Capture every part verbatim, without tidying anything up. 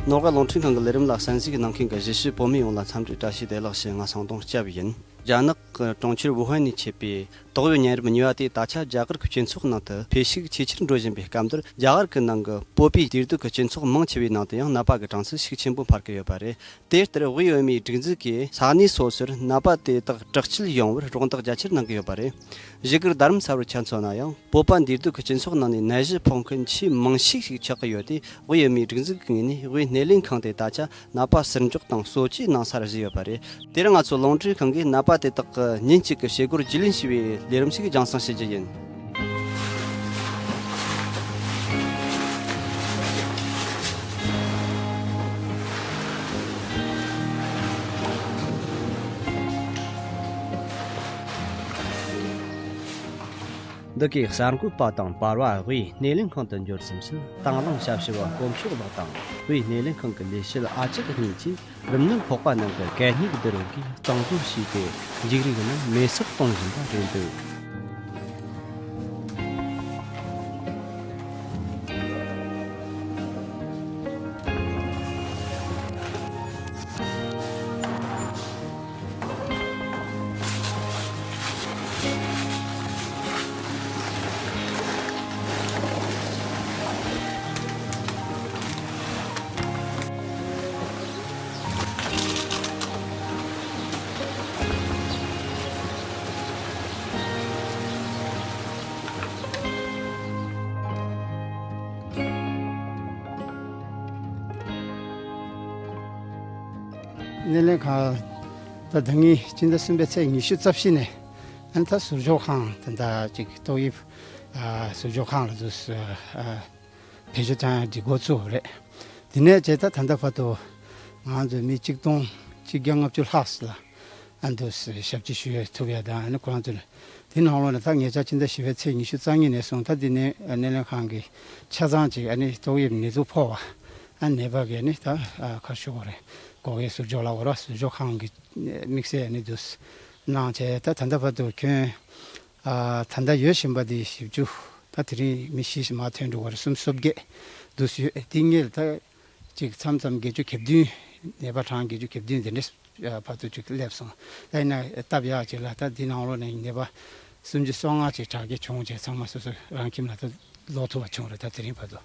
ནོར་དགའ་རླུང་འཕྲིན་ཁང་གི་ལས་རིམ་ལ་གསན་གཟིགས་གནང་མཁན་གྱི་གཞིས་བྱེས་བོད་མི་ཡོངས་ལ་འཚམས་འདྲི་བཀྲ་ཤིས་བདེ་ལེགས་ཞུ། ང་ཚང་དོང་སྐྱབས་ཡིན། རྒྱ་ནག་གི་གྲོང་ཁྱེར་ཝུ་ཧན་ནས་མཆེད་པའི་ཏོག་དབྱིབས་གཉན་རིམས་གཉིས་པ་དེ་ད་ཆ་རྒྱ་གར་གྱི་སྤྱི་ཚོགས་ནང་དུ་འཕེལ་ཤུགས་ཇེ་ཆེར་འགྲོ་བཞིན་པའི་སྐབས་འདིར། རྒྱ་གར་གྱི་ནང་གི་བོད་པའི་དུས་སྡོད་ཀྱི་སྤྱི་ཚོགས་མང་ཆེ་བའི་ནང་དུ་ཡང་ནད་པ་གི་གྲངས་སུ་ཤུགས་ཆེན་པོ་འཕར་གྱི་ཡོད་པ་རེད། དེ་ལྟར་དབུས་བོད་མིའི་སྒྲིག་འཛུགས་ཀྱིས་ས་གནས་སོ་སོར་ནད་པ་དེ་དག་དྲག་སྐྱེད་ཡོང་བར་རོགས་འདེགས་རྒྱ་ཆེར་གནང་གི་ཡོད་པ་རེད། བཞུགས་སྒར་རྡ་རམ་ས་ལར་ཆ་མཚོན་ན་ཡང་། བོད་པ་འདུས་སྡོད་ཀྱི་སྤྱི་ཚོགས་ནང་ནས་ནད་གཞི་ཕོག་མཁན་ཆེས་མང་ཤོས་ཤིག་ཆགས་ཀྱི་ཡོད་དེ། དབུས་བོད་མིའི་སྒྲིག་འཛུགས་ཀྱི་ངོས་ནས་དབུས་སྣེ་ལེན་ཁང་དེ་ད་ཆ་ནད་པ་ཟུར་འཇོག་དང་གསོ་བཅོས་གནང་སར་བཞུགས་ཡོད་པ་རེད། དེ་རིང་ང་ཚོ་རླུང་འཕྲིན་ཁང་གིས་ནད་པ་དེ་དག་གི་ཉིན་གཅིག་གི་བྱེད་སྒོར་རྒྱུས་ལོན་ཞུས་པའི་ལས་རིམ་ཞིག་རྒྱང་སྲིང་ཞུ་རྒྱུ་ཡིན། འདི་གའི་གསར་འགོད་པ་དང་པར་བ་དབུས་སྣེ་ལེན་ཁང་དུ་འབྱོར་ཟིན་ཕྱིན། དང་བླངས་ཞབས་ཞུ་བ་དཀོན་མཆོག་ལགས་དང་དབུས་སྣེ་ལེན་ཁང་གི་ལས་བྱེད་ཨ་ཅག་གཉིས་ཀྱིས། རིམས་ནད་ཕོག་པ་རྣམས་ཀྱི་གད་སྙིགས་བསྡུ་རུབ་ཀྱིས་གཙང་བཟོ་བྱས་ཏེ། འཇིགས་རིགས་རྣམས་མེད་སར་གཏོང་བཞིན་པ་རེད་འདུག་སྣེ་ལེན་ཁང་ད་ད་ངི་སྤྱི་ཟླ་གསུམ་པའི་ཚེས་ཉི་ཤུ་རྩ་བཞི་ནས་ཨ་ནི་ད་ཟུར་འཇོག་ཁང་དེ་འདྲ་ཅིག་ཏོག་དབྱིབས་ཨ་ཟུར་འཇོག་ཁང་ལ་འདུག་ཨ་བེད་སྤྱོད་བཏང་ཡག་འགོ་བཙུགས་པ་རེད། དེ་ནས་བྱས་ད་ད་ལྟ་བར་དུ་ང་ཚོ་མི་གཅིག་སྟོང་གཅིག་བརྒྱ་ལྔ་བཅུ་ལྷག་ལ་ཨ་འདུག་ཞབས་ཕྱི་ཞུ་ཡ་ཐུབ་ཡ་དང་། ཨ་ནི་ཁོ་རང་ཚོ་ལ་དེ་ནང་ལོགས་ནས་ད་ཉེ་ཆར་ཕྱི་ཟླ་བཞི་པའི་ཚེས་ཉི་ཤུ་རྩ་གཉིས་ནས་བཟུང་ད་འདི་ནས་སྣེ་ལེན་ཁང་གི་ཆ་ཚང་ཅིག་ཨ་ནི་ཏོག་དབྱིབས་ནད་དུག་ཕོག་པ་ཨ་ནད་པ་གི་ཨ་ནི་ད་ཁ་ཤོ་གོ་རེད། སྒོ་ཁའི་ཟུར་འཇོག་ལ་འོ་ར་ཟུར་འཇོག་ཁང་གི་དམིགས་བསལ་ཨ་ནི་འདུག་གནང་བྱས་ད་ད་ལྟ་བར་དུ་ཁྱོན། ཨ་ད་ལྟ་ཡོད་བཞིན་པ་འདི་བཞི་བཅུ། ད་དེ་རིང་མི་བཞི་ཞིག་མར་ཐོན་འགྲོ་བར་སུམ་སོ་བརྒྱད་འདུག་ཡོད། དེ་སྔོན་ལ་ད་ཅིག་མཚམས་མཚམས་བརྒྱད་ཅུ་གྱ་བདུན། ནད་པ་གྲངས་བརྒྱད་ཅུ་གྱ་བདུན་དེ་འདྲས་བར་དུ་ཅིག་སླེབས་སོང་། ད་ཡིན་ན་སྟབས་ཡག་ཅིག་ལ་ད་འདི་ནང་ལོགས་ནས་ནད་པ་སུམ་ཅུ་སོ་ལྔ་ཅིག་དྲག་སྐྱེད་བྱུང་བྱས་ཚང་མ་སོ་སོ་རང་ཁྱིམ་ལ་ད་ལོག་ཐུབ་པ་བྱུང་རེད། ད་དེ་རིང་བར་དུ།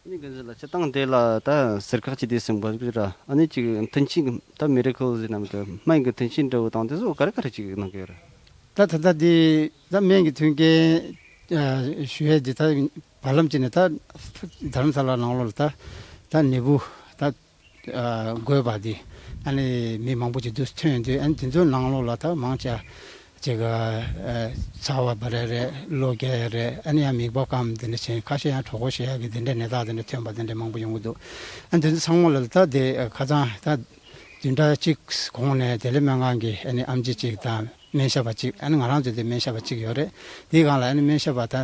ཨ་ནི་ག་ཟེར་ལ་སྤྱིར་བཏང་དེ་ལ་ད་ཟུར་བཀག་ཅིག་དེ་སེམས་པ་ཟིག་ར། ཨ་ནི་ཅིག་མཐུན་རྐྱེན་ད་མི་རེ་ཁོ་ཟེར་ནམ་དུ་སྨན་གྱི་མཐུན་རྐྱེན་འདྲ་བོ་དང་དེ་ཚོ་ག་རེ་ག་རེ་ཅིག་གནང་གི་ཡོད་ར། ད་ད་ལྟ་དེ་ད་སྨན་གྱི་མཐུན་རྐྱེན་ཞུ་ཡས་དེ་ད་བར་ལམ་ཅིག་ནས་ད་དྷ་རམ་ས་ལ་ནང་ལོགས་ལ་ད་ད་ནད་འབུ་ད་འགོས་པ་དེ་ཨ་ནི་མི་མང་པོ་ཅིག་དུ་ཐོན་དུས། ཨ་ནི་དེ་ཚོའི་ནང་ལོགས་ལ་ད་མང་ཆེ་ཅིག་ཨ་ཚ་བ་བ་རེ་རེ་གློ་རྒྱག་རེ། ཨ་ནི་ཡང་མིད་པ་སྐམ་དེ་འདྲ་བྱས། ཁ་ཤས་ཡང་གྲོད་ཁོག་བཤལ་ཡག་གི་དེ་འདྲའི་ནད་རྟགས་དེ་འདྲ་ཐོན་པ་དེ་འདྲ་མང་པོ་ཡོང་གི་འདུག་ཨ་ནི་དེ་ཚོ་ཚང་མ་ལ་ད་དེ་ཁ་སང་ད་བདུན་ཕྲག་གཅིག་གོང་ནས་བདེ་ལེགས་སྨན་ཁང་གི་ཨ་ནི་ཨེམ་ཆི་གཅིག་དང་། སྨན་ཞབས་པ་གཅིག་ཨ་ནི་ང་རང་ཚོ་དེ་སྨན་ཞབས་པ་གཅིག་ཡོད་རེད། དེའི་སྒང་ལ་ཨ་ནི་སྨན་ཞབས་པ་ད་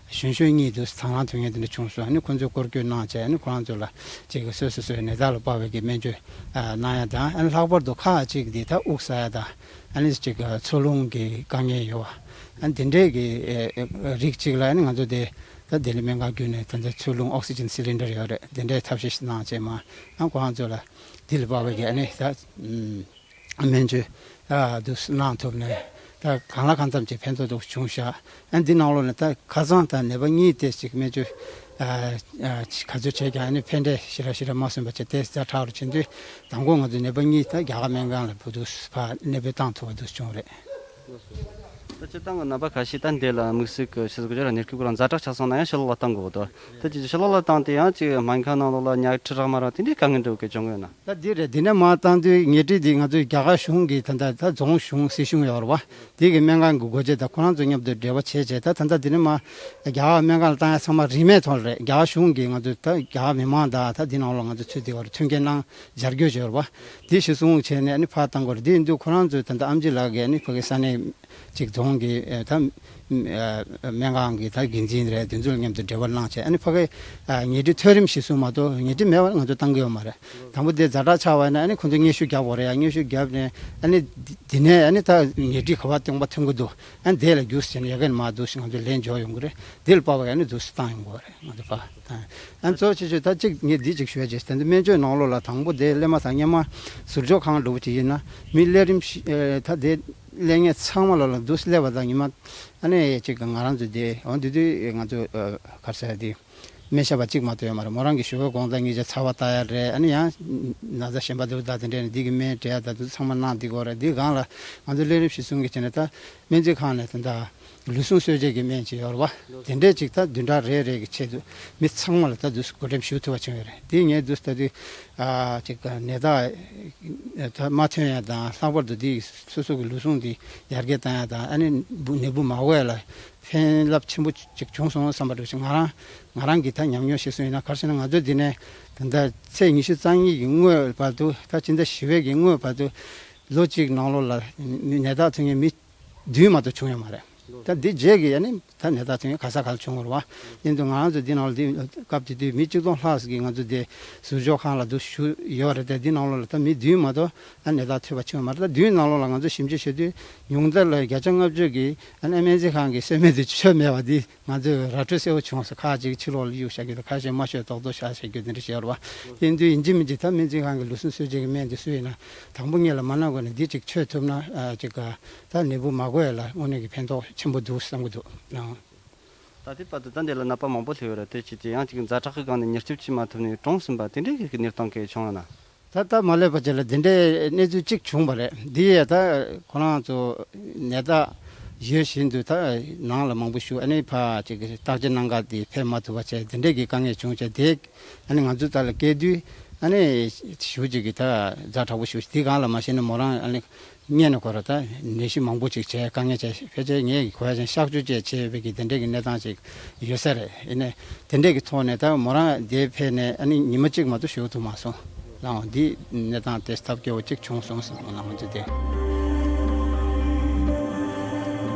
གཞོན་གཞོན་གཉིས་འདུག་དང་བླངས་ཐོན་མཁན་དེ་འདྲ་བྱུང་སོང་། ཨ་ནི་ཁོང་ཚོས་སྐོར་སྐྱོད་གནང་བྱས། ཨ་ནི་ཁོ་རང་ཚོ་ལ་ཅིག་སོ་སོ་སོའི་ནད་རྟགས་ལ་དཔག་པའི་གི་སྨན་བཅོས་ཨ་གནང་ཡ་དང་། ཨ་ནི་ལྷག་པར་དུ་ཁག་ཅིག་དེ་ད་དབུགས་བསགས་ཡ་དང་། ཨ་ནི་ཅིག་འཚོ་རླུང་གི་དཀའ་ངལ་ཡོད་པ། ཨ་ནི་དེ་འདྲའི་གི་ཨ་རིགས་ཅིག་ལ་ཨ་ནི་ང་ཚོ་དེ་ད་བདེ་ལེགས་སྨན་ཁང་བརྒྱུད་ནས་ད་ལྟ་འཚོ་རླུང་ཨོག་སི་ཇན་སི་ལིན་ཌར་ཡོད་རེད། དེ་འདྲའི་ཐབས་ཤེས་ཤིག་གནང་བྱས་མ། ཨ་ཁོ་རང་ཚོ་ལ་དེ་ལ་དཔག་པའི་གི་ཨ་ནི་ད་ཨམ། སྨན་བཅོས་ཨ་དུ་གནང་ཐུབ་ནས་ད་གང་ལ་གང་འཚམ་གྱི་ཕན་ཐོགས་དུ་བྱུང་ཤག་ཨ་འདི་ནང་ལོགས་ནས་ད་ཁ་སང་ད་ནད་པ་གཉིས་དེ་ཅིག་སྨན་བཅོས་ཨ་ཨ་ག་ཚོད་བྱས་ཀྱང་ཨ་ནི་ཕན་འབྲས་ཞེ་དྲག་ཞེ་དྲག་མ་སོན་པ་བྱས་ཏེ་ཛ་དྲག་རུ་ཕྱིན་དུས། དང་པོ་ང་ཚོ་ནད་པ་གཉིས་ད་རྒྱ་གར་སྨན་ཁང་ལ་བུ་དུ་ཕར་གནས་སྤོས་བཏང་ཐུབ་པ་དུ་བྱུང་རེད། ད་སྤྱིར་བཏང་གི་རྣམ་པ་ཁ་ཤས་ད་འདི་ལ་དམིགས་བསལ་གྱི་ཕྱི་ཟུར་གྱི་ར་ནད་སྐྱོབ་ཁོ་རང་ཛ་དྲག་ཆགས་སོང་ན་ཡང་ཕྱི་ལོགས་ལ་བཏང་དགོས་འདུག་ད་ཅིག་ཕྱི་ལོགས་ལ་བཏང་དུས་ཡང་ཅིག་སྨན་ཁང་ནང་ལོགས་ལ་ཉལ་ཁྲི་རག་མ་རག་དེ་འདྲའི་དཀའ་ངལ་འདྲ་བོ་གི་བྱུང་ཡོད་ན། ད་འདི་རེད། འདི་ནས་མར་བཏང་དུས་ཉལ་ཁྲི་འདི་ང་ཚོའི་རྒྱ་གར་གཞུང་གི་ད་ལྟ་ད་རྫོང་གཞུང་སྲིད་གཞུང་ཡོད་རེད་བ། དེ་གི་སྨན་ཁང་གི་འགོ་ཁྲིད་དང་ཁོ་རང་ཚོ་མཉམ་དུ་འབྲེལ་བ་བྱས་བྱས། ད་ད་ལྟ་འདི་ནས་མར་རྒྱ་གར་སྨན་ཁང་ལ་བཏང་ཡ་ཚང་མ་རིན་མེད་ཐོག་ལ་རེད། རྒྱ་གར་གཞུང་གིས་ང་ཚོ་ད་རྒྱ་གར་མི་མང་དང་ད་འདི་ནང་ལོགས་ང་ཚོ་ཚུད་དེ་བར་མཐུན་རྐྱེན་གནང་། སྦྱར་བཀོད་བྱས་རེད་བ། དེ་གཞི་བཟུང་བྱས་ནས་ཨ་ནི་ཕར་བཏང་དགོས་རེད། དེ་ཡིན་དུས་ཁོ་རང་ཚོས་ད་ལྟ་ཨམ་ཆི་ལགས་ཀྱིས་ཨ་ནི་ཕ་གི་ས་གནས་ཅིག་རྫོང་གི་ཨ་ད་ སྨན་ཁང་གི་ད་འགན་འཛིན་རེད། དེ་ཚོ་ལ་མཉམ་དུ་འབྲེལ་བ་གནང་བྱས། ཨ་ནི་ཕ་གི་ཨ་ཉལ་ཁྲི་ཐོན་རིམ་གཞིར་བཟུང་མ་གཏོགས་ཉལ་ཁྲི་མེད་པ་ང་ཚོ་བཏང་གི་ཡོད་མ་རེད། དང་པོ་དེ་ཛ་དྲག་ཆགས་པ་ཡིན་ན་ཨ་ནི་ཁོ་ཚོ་སྙན་ཞུ་རྒྱག་དགོས་རེད། ཡ་སྙན་ཞུ་བརྒྱབ་ནས་ཨ་ནི་དེ་ནས་ཨ་ནི་ད་ཉལ་ཁྲི་ག་པར་སྟོང་པ་ཐོན་གི་འདུག་ཨ་ནི་དེ་ལ་རྒྱུགས་བྱས་ནས་ཡ་གི་ནས་མར་འདུག་སེ་ང་ཚོ་ལན་འབྱོར་ཡོང་གི་རེད། དེ་ལ་དཔག་པའི་ཨ་ནི་འདུག་སེ་བཏང་ཡོང་དགོས་རེད། ང་ཚོ་ཕར་བཏང་། ཨ་ནི་གཙོ་ཆེ་ཤོས་ད་གཅིག་ངས་འདི་གཅིག་ཞུ་ཡ་བྱས། ད་འདི་སྨན་བཅོས་ནང་ལོགས་ལ་དང་པོ་དེ་སླེབས་མ་ཐག་སྔོན་མ་ཟུར་འཇོག་ཁང་འདྲ་པོ་ཅིག་ཡིན་ན་མི་སླེབས་རིམ་ཤི་ཨེ་ད་དེ་སླེབས་མཁན་ཚང་མ་ལ་ལ་འདུག་སེ་སླེབས་པ་དང་ཉི་མ་ཨ་ནི་གཅིག་ང་རང་ཚོ་དེ་འོ་འདི་དུས་ང་ཚོ་ཨ་ག་རེ་ཟེར་དེ་སྨན་ཞབས་པ་གཅིག་མ་གཏོགས་ཡོད་མ་རེད། མོ་རང་གི་ཞོགས་ཀས་དགོང་དག་གཉིས་ཆ་ཚ་བ་ལྟ་ཡ་རེད། ཨ་ནི་ཡང་ན་ཚ་གཞན་པ་འདུག་ད་དེ་འདྲས་ནས་འདི་གི་སྨན་སྤྲད་ཡ་ད་དུ་ཚང་མ་གནང་འདི་དགོས་རེད། འདི་སྒང་ལ་ང་ཚོ་སླེབས་རིམ་ཤི་གསོན་གྱི་བྱས་ནས་ད་སྨན་རྩིས་ཁང་ནས་དེ་འདྲ་ལུས་ཟུངས་གསོ་བྱེད་ཀྱི་སྨན་ཅིག་ཡོད་རེད་བ། དེ་འདྲས་ཅིག་ད་བདུན་ཕྲག་རེ་རེ་གི་ཆེད་དུ་མི་ཚང་མ་ལ་ད་དུས་སུ་བགོ་འགྲེམས་ཞུ་ཐུབ་པ་བྱུང་ཡོད་རེད། དེ་ངས་དུས་ད་དུས་ཨ་ཅིག་ནད་རྟགས་ད་མ་ཐོན་ཡ་དང་ལྷག་པར་དུ་དེ་སོ་སོ་གི་ལུས་ཟུངས་དེ་ཡར་རྒྱས་བཏང་ཡ་དང་ཨ་ནི་འབུ་ནད་འབུ་མ་འགོས་ཡ་ལ་ཕན་རླབས་ཆེན་པོ་ཅིག་བྱུང་སོང་བསམ་པ་འདྲ་ཞིག་ང་རང་ང་རང་གི་ད་ཉམས་མྱོང་བཤད་སྲོལ་ཡིན་ན་ག་རེ་ཟེར་ན་ང་ཚོ་འདི་ནས་ད་ལྟ་ཚེས་ཉི་ཤུ་རྩ་གཉིས་ཀྱི་སྔོན་བར་དུ་ད་ཕྱི་ཟླ་བཞི་པའི་གི་སྔོན་བར་དུ་ལོ་གཅིག་ནང་ལོགས་ལ་ནད་རྟགས་ཐོན་མཁན་མི་བདུན་མ་གཏོགས་བྱུང་ཡོད་མ་རེད། ད་འདི་རྗེས་ཀྱི་ཡ་ནི་ད་ནད་རྟགས་ཐོན་མཁན་ག་ས་ག་ལ་བྱུང་བ་རེད་བ། ཡིན་དུས་ང་རང་ཚོ་འདི་ནང་ལ་འདི་སྐབས་དེ་དུས་མི་གཅིག་སྟོང་ལྷག་ཙམ་གྱིས་ང་ཚོ་འདི་ཟུར་འཇོག་ཁང་ལ་འདུག་བཞུགས་ཡོད་རེད་དེ། འདི་ནང་ལོགས་ལ་ད་མི་བདུན་མ་གཏོགས་ཨ་ནད་རྟགས་ཐོན་པ་བྱུང་ཡོད་མ་རེད། ད་བདུན་ནང་ལོགས་ལ་ང་ཚོ་ཞིབ་འཇུག་བྱེད་དུས་ཉུང་མཐར་ལ་བརྒྱ་ཆ་ལྔ་བཅུ་གིས་ཨ་ནི་སྨན་རྩིས་ཁང་གི་གསོལ་སྨན་དེ་མཆོད་མེད་པ་འདི་ང་ཚོས་ར་སྤྲོད་གསལ་པོ་བྱུང་སོང་། ཁ་ཅིག་ཕྱི་ལོགས་ལ་གཡུག་བཞག་རྒྱུ་དང་ཁ་ཤས་མ་མཆོད་རྡོག་རྡོག་བཞག་བཞག་རྒྱུ་དེ་འདྲ་བྱས་རེད་བ། དེ་དུས་ཡིན་གཅིག་མིན་གཅིག་ད་སྨན་རྩིས་ཁང་གི་ལུས་ཟུངས་གསོ་བྱེད་ཀྱི་སྨན་དེ་སུ་ཡིན་ན་དང་པོ་ངེད་ལ་མ་གནང་དགོས་ནས་འདི་ཅིག་མཆོད་ཐུབ་ན་ཨ་ཅིག་ག་ད་ནད་འབུ་མ་འགོས་ཡ་ལ་དངོས་གནས་ཀྱི་ཕན་ཐོགས་ཆེན་པོ་འདུག་བསམ་གྱི་འདུག་ཨང་། ད་ལྟའི་བར་དུ་ད་འདི་ལ་ནད་པ་མང་པོ་སླེབས་ཡོད་རེད། དེ་བྱས་ཏེ་ཡང་ཅིག་ཛ་དྲག་གི་སྒང་ནས་མྱུར་སྐྱོབ་བྱེད་མ་ཐུབ་ནས་གྲོངས་ཟིན་པ་དེ་འདྲའི་གི་གནས་སྟངས་གལ་བྱུང་ཡོད་ན། ད་ལྟ་མ་སླེབས་པ་ཅིག་ལ་འདི་འདྲའི་གནས་ཚུལ་གཅིག་བྱུང་བ་རེད། འདི་ཡས་ད་ཁོ་རང་ཚོ་ནད་རྟགས་ཡོད་བཞིན་དུ་ད་ནང་ལ་མང་པོ་བཞུགས། ཨ་ནི་ཕར་ཅིག་བརྟག་དཔྱད་གནང་ག་དེ་ཕེབས་མ་ཐུབ་པ་བྱས་དེ་འདྲའི་གི་དཀའ་ངལ་བྱུང་བྱས་དེ་ཨ་ནི་ང་ཚོ་ད་ལ་སྐད་དུས་ཨ་ནི་ཞུ་ཅིག་གི་ད་ཛ་དྲག་པོ་ཞུ་དེ་སྒང་ལ་མ་ཤེས་ན་མོ་རང་ཨ་ནི་གཉེན་ནས་ཁོ་ར་ད་ནད་གཞི་མང་པོ་ཅིག་བྱས་དཀའ་ངལ་བྱས་ཕལ་ཆེར་ངས་གོ་ཡ་ཅན་གཤག་བཅོས་བཅས་བྱས་པའི་གི་དེ་འདྲའི་གི་གནས་སྟངས་ཅིག་ཡོད་ས་རེད། ཡིན་ནའི་དེ་འདྲའི་གི་ཐོག་ནས་ད་མོ་རང་དེ་ཕེབས་ནས་ཨ་ནི་ཉི་མ་གཅིག་མ་གཏོགས་བཞུགས་ཐུབ་མ་སོང་། ལའང་འདི་གནས་སྟངས་དེ་ཐབས་སྐྱོ་བོ་གཅིག་བྱུང་སོང་ཟེར་ལའང་འདི་དེ།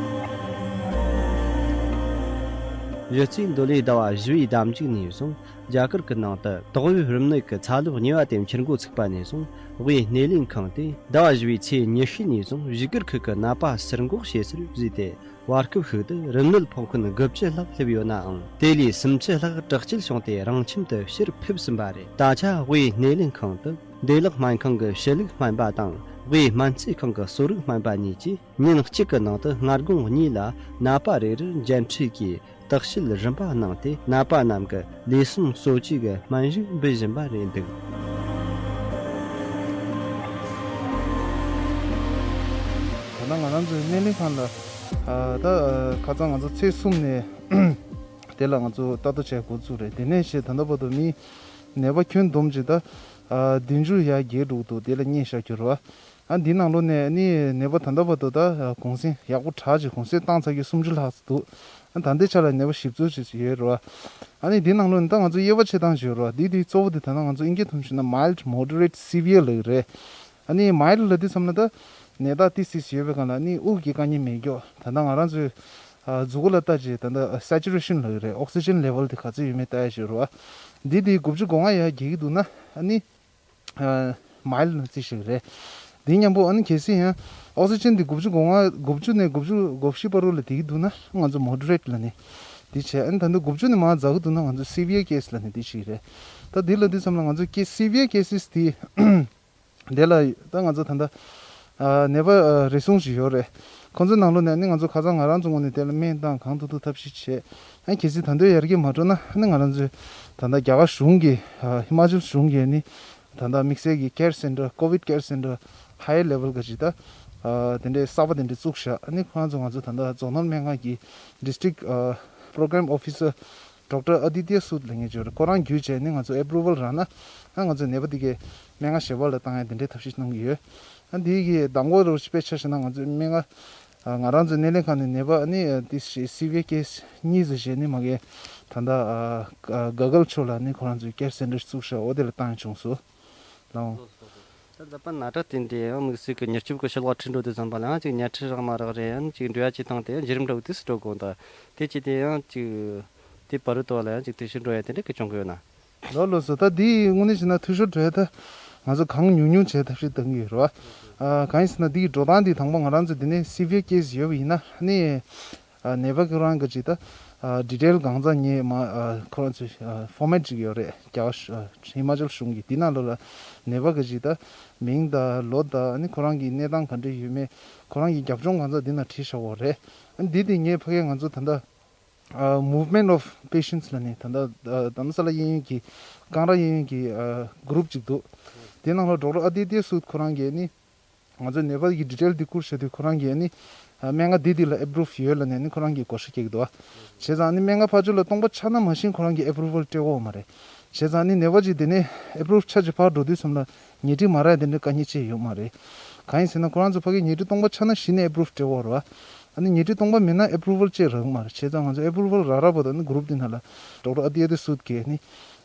གཞི་རྩའི་མདོ་ལས་ཟླ་བ་བཞི་བའི་ཟླ་མཇུག་ནས་བཟུང་རྒྱ་གར་གྱི་ནང་དུ་དོགས་ཡོད་རིམས་ནད་ཀྱི་ཚ་ལོག་གཉིས་པ་དེ་འཕྱུར་འགོ་ཚུགས་པ་ནས་བཟུང་དབུས་སྣེ་ལེན་ཁང་དེ་ཟླ་བ་བཞི་བའི་ཚེས་ཉི་ཤུ་ནས་བཟུང་བཞུགས་སྒར་ཁུལ་གྱི་ནད་པ་ཟུར་འགོག་བྱེད་སར་བཟོས་ཏེ། བར་སྐབས་ཤིག་ཏུ་རིམས་ནད་ཕོག་མཁན་དགུ་བཅུ་ལྷག་སླེབས་ཡོད་ནའང་། དེ་ལས་སུམ་ཅུ་ལྷག་དྲག་སྐྱེད་བྱུང་སྟེ་རང་ཁྱིམ་དུ་ཕྱིར་ཕེབས་ཟིན་པ་རེད། ད་ཆ་དབུས་སྣེ་ལེན་ཁང་དུ་བདེ་བླག་སྨན་ཁང་གི་ཞུ་ལུགས་སྨན་པ་དང་དབུས་སྨན་རྩིས་ཁང་གི་གསོ་རིག་སྨན་པ་གཉིས་ཀྱིས་ཉིན་གཅིག་གི་ནང་དུ་སྔ་དགོང་གཉིས་ལ་ནད་པ་རེ་རུ་འཇལ་འཕྲད་ཀྱིས་བརྟག་དཔྱད་རིམ་པ་གནང་སྟེ། ནད་པ་རྣམས་ཀྱི་ལུས་ཟུངས་གསོ་བཅོས་ཀྱི་སྨན་གཞུང་འབུལ་བཞིན་པ་རེད་འདུག་ད་ལྟ་ང་རང་ཚོའི་སྣེ་ལེན་ཁང་ལ་ཨ་ད་ཨ་ཁ་སང་ང་ཚོ་ཚེས་གསུམ་ནས་དེ་ལ་ང་ཚོ་ལྟ་རྟོག་བྱས་འགོ་བཙུགས་རེད། དེ་ནས་བྱས་ད་ལྟ་བར་དུ་མི་ནད་པ་ཁྱོན་བསྡོམས་ཀྱི་ད་ཨ་བདུན་ཅུ་ཡར་བརྒལ་འགྲོ་གི་འདུག་དེ་ལ་མཉེས་བཞག་རྒྱུ་རེད་བ། ཨ་འདི་ནང་ལོགས་ནས་ཨ་ནི་ནད་པ་ད་ལྟ་བར་དུ་ད་གུང་སེང་ཡག་པོ་དྲག་ཅིག་གུང་སེང་བཏང་ཚར་རྒྱུ་སུམ་ཅུ་ལྷག་ཙམ་འདུག་ཨ་ད་ལྟའི་ཆ་ལ་ནད་པ་ཞིབ་འཚོལ་བྱེད་བཞིན་ཡོད་རེད་བ། ཨ་ནི་འདི་ནང་ལོགས་ནས་ད་ང་ཚོ་དབྱེ་བ་ཕྱེ་སྟངས་ཅིག་ཡོད་རེད་བ། འདི་འདི་གཙོ་བོ་འདི་ད་ལྟ་ང་ཚོ་ཨིན་སྐད་ཐོག་ནས་བཤད་ན་mild moderate severe་ལབ་ཀྱི་རེད། ཨ་ནི་mild་ལབ་དུས་ཙམ་ལ་ད་ནད་རྟགས་ཏོག་ཙམ་ཡོད་པའི་སྒང་ལ་ཨ་ནི་དབུགས་ཀྱི་དཀའ་ངལ་མེད་མཁན། ད་ལྟ་ང་རང་ཚོའི་ཨ་མཛུབ་གུ་ལ་ལྟ་ཅིག་ད་ལྟ་saturation་ལབ་ཀྱི་རེད། oxygen level་དེ་ག་ཚོད་ཡོད་མེད་ལྟ་ཡ་ཅིག་ཡོད་རེད་བ། འདི་འདི་དགུ་བཅུ་གོ་ལྔ་ཡར་རྒྱས་ཀྱི་འདུག་ན་ཨ་ནི། mild་ནང་བརྩི་ཞིག་རེད། འདི་མཉམ་པོ་ཨ་ནི་གལ་སྲིད་ཡང་ཨོག་སི་ཅན་འདི་དགུ་བཅུ་གོ་ལྔ་དགུ་བཅུ་ནས་དགུ་བཅུ་གོ་བཞི་བར་དུ་ལ་བསྡད་ཀྱི་འདུག་ན་ང་ཚོ་moderate་ལབ་ནི་འདི་བྱས། ཨ་ནི་ད་ལྟ་དགུ་བཅུ་ནས་མར་འཛེག་གི་འདུག་ན་ང་ཚོ་severe case་ལབ་ནི་འདི་ཞིག་རེད། ད་འདི་ལབ་དུས་ཙམ་ལ་ང་ཚོ་case severe cases་འདི་འདི་ལ་ད་ང་ཚོ་ད་ལྟ་ཨ་ནད་པ་ཨ་རེ་ཟུང་ཞིག་ཡོད་རེད། ཁོང་ཚོའི་ནང་ལོགས་ནས་ཨ་ནི་ང་ཚོ་ཁ་སང་ང་རང་ཚོ་ངོས་ནས་དེ་ལ་སྨན་བཏང་གང་ཐུབ་ཐུབ་ཐབས་ཤེས་བྱས། ཨ་ནི་གལ་སྲིད་ད་དུང་ཡར་རྒྱས་མ་འགྲོ་ན་ཨ་ནི་ང་རང་ཚོས་ད་ལྟ་རྒྱ་གར་གཞུང་གི་ཨ་ཧི་མ་ཅལ་གཞུང་གིས་ཨ་ནི། ད་ལྟ་དམིགས་བསལ་གྱི་care center་COVID care center high level་ག་ཅིག་ད་ཨ་དེ་འདྲའི་གསར་པ་དེ་འདྲ་བཙུགས་ཤག་ཨ་ནི་ཁོ་རང་ཚོ་ང་ཚོ་ད་ལྟ་རྫོང་ནོར་སྨན་ཁང་གི་district ཨ་program officer Doctor Aditya Sood་ལབ་མཁན་ཅིག་ཡོད་རེད། ཁོ་རང་བརྒྱུད་བྱས་ནས་ང་ཚོ་approval་རག་ན་ཨ་ང་ཚོ་ནད་པ་དེ་གའི་སྨན་ཁང་གཞན་པ་ལ་བཏང་ཡ་དེ་འདྲའི་ཐབས་ཤེས་གནང་གི་ཡོད། ཨ་འདི་གི་གདམ་ག་རོ་དཔེ་ཆ་བཞག་ན་ང་ཚོ་སྨན་ཁང་ང་རང་ཚོའི་སྣེ་ལེན་ཁང་ནས་ནད་པ་ནི་ཏི་སི་སི་བི་ཨེ་ཀེ་སི་གཉིས་ཙམ་བྱས་ནི་མ་གི་ད་ལྟ་ག་གལ་ཕྱོགས་ལ་ནི་ཁོ་རང་ཚོའི་ཀེར་སེན་ཊར་བཙུགས་ཤག་འོ་དེ་ལ་བཏང་བྱུང་སོང་། ལའང་། ད་ལྟ་ན་ཊ་དེ་འདྲ་ཡང་དམིགས་བསལ་གྱི་མྱུར་སྐྱོབ་ཀྱི་ཕྱི་ལོགས་ཁྲིད་འགྲོ་དུས་ཙམ་པ་ལ་ཡང་ཅིག་ཉལ་ཁྲི་རག་མ་རག་རེད། ཡང་ཅིག་འགྲོ་ཡ་ཅིག་བཏང་སྟེ་ཡང་བརྒྱུད་རིམ་འདྲ་བོ་དུས་སུ་འགྲོ་དགོས། ད་དེ་ཅི་དེ་ཡང་ཅིག་དེ་བར་དུ་ལ་ཡང་ཅིག་འཐུས་ཤོར་འགྲོ་ཡ་དེ་འདྲ་གི་བྱུང་གི་ཡོད་ན། ལོ་ལོ་སོ་ད་འདི་དངོས་གནས་བྱས་ན་འཐུས་ཤོར་འགྲོ་ཡ་ད་ང་ཚོ་གང་ཉུང་ཉུང་བྱས་ཐབས་ཤེས་གཏང་གི་ཡོད་རེད་བ། ཨ་གང་ཡིན་ཟེར་ན་འདི་གི་འགྲོ་སྟངས་འདི་དང་པོ་ང་རང་ཚོ་འདི་ནས་སི་བི་ཡར་ཀེ་སི་ཡོད་པ་ཡིན་ན་ནི། ཨ་ནད་པ་ཁོ་རང་གི་ཅིག་ད་ཨ་ཌི་ཊེལ་གང་ཚང་ངས་མ་ཨ་ཁོ་རང་ཚོའི་ཨ་ཕོར་མེཊ་ཅིག་ཡོད་རེད། རྒྱ་གར་ཧི་མ་ཅལ་གཞུང་གི་འདི་ནང་ལོགས་ལ་ནད་པ་གི་ཅིག་ད་མིང་དང་ལོ་དང་ཨ་ནི་ཁོ་རང་གི་གནས་སྟངས་ག་འདྲ་ཡོད་མེད་ཁོ་རང་གི་རྒྱབ་ལྗོངས་གང་ཚང་འདི་ནང་བྲིས་བཞག་ཡོད་རེད། ཨ་ནི་འདི་དེ་ངས་ཕ་གིར་ང་ཚོ་ད་ལྟ་ཨ་movement of patients ལ་ནི་ད་ལྟ་ཨ་དྷ་རམ་ས་ལ་གཡས་གཡོན་གྱི་ཀང་ར་གཡས་གཡོན་གྱི་ཨ་གུ་རུབ་ཅིག་འདུག་དེ་ནང་ལ་ཌོག་ཊར་ཨ་དི་ཏི་ཡ་སུད་ཁོ་རང་གིས་ནི། ང་ཚོ་ནད་པ་གི་ཌི་ཊེལ་འདི་བསྐུར་བྱས་དུས་ཁོ་རང་གིས་ནི་ཨ་སྨན་ཁང་འདི་འདི་ལ་ཨེབ་རུབ་ཡོད་ལབ་ནས་ནི་ཁོ་རང་གིས་བགོ་བཤའ་སྐྱེལ་གྱི་འདུག་བ། བྱས་ཙང་ནི་སྨན་ཁང་ཕར་ཕྱོགས་ལ་སྟོང་པ་ཆགས་ན་མ་གཞི་ཁོ་རང་གིས་ཨེབ་རུ་ཝལ་སྤྲད་ཀྱི་ཡོད་མ་རེད། བྱས་ཙང་ནི་ནད་པ་ཅིག་དེ་ནས་ཨེབ་རུབ་ཆགས་ཅིག་ཕར་འགྲོ་དུས་ཙམ་ལ་ཉལ་ཁྲི་མ་རག་དེ་འདྲའི་དཀའ་ངལ་ཅིག་ཡོད་མ་རེད། གང་ཡིན་ཟེར་ན་ཁོ་རང་ཚོ་ཕ་གིར་ཉལ་ཁྲི་སྟོང་པ་ཆགས་ན་གཞི་ནས་ཨེབ་རུབ་སྤྲད་ཀྱི་ཡོད་རེད་བ། ཨ་ནི་ཉལ་ཁྲི་སྟོང་པ་མེད་ན་ཨེབ་རུ་ཝལ་ཅིག་རག་གི་མ་རེད། བྱས་ཙང་ང་ཚོ་ཨེབ་རུ་ཝལ་རག་རག་བར་དུ་ནི་གུ་རུབ་འདི་ནང་ལ་ཌོག་ཊར་ཨ་དི་ཏི་ཡ་སུད་གིས་ནི་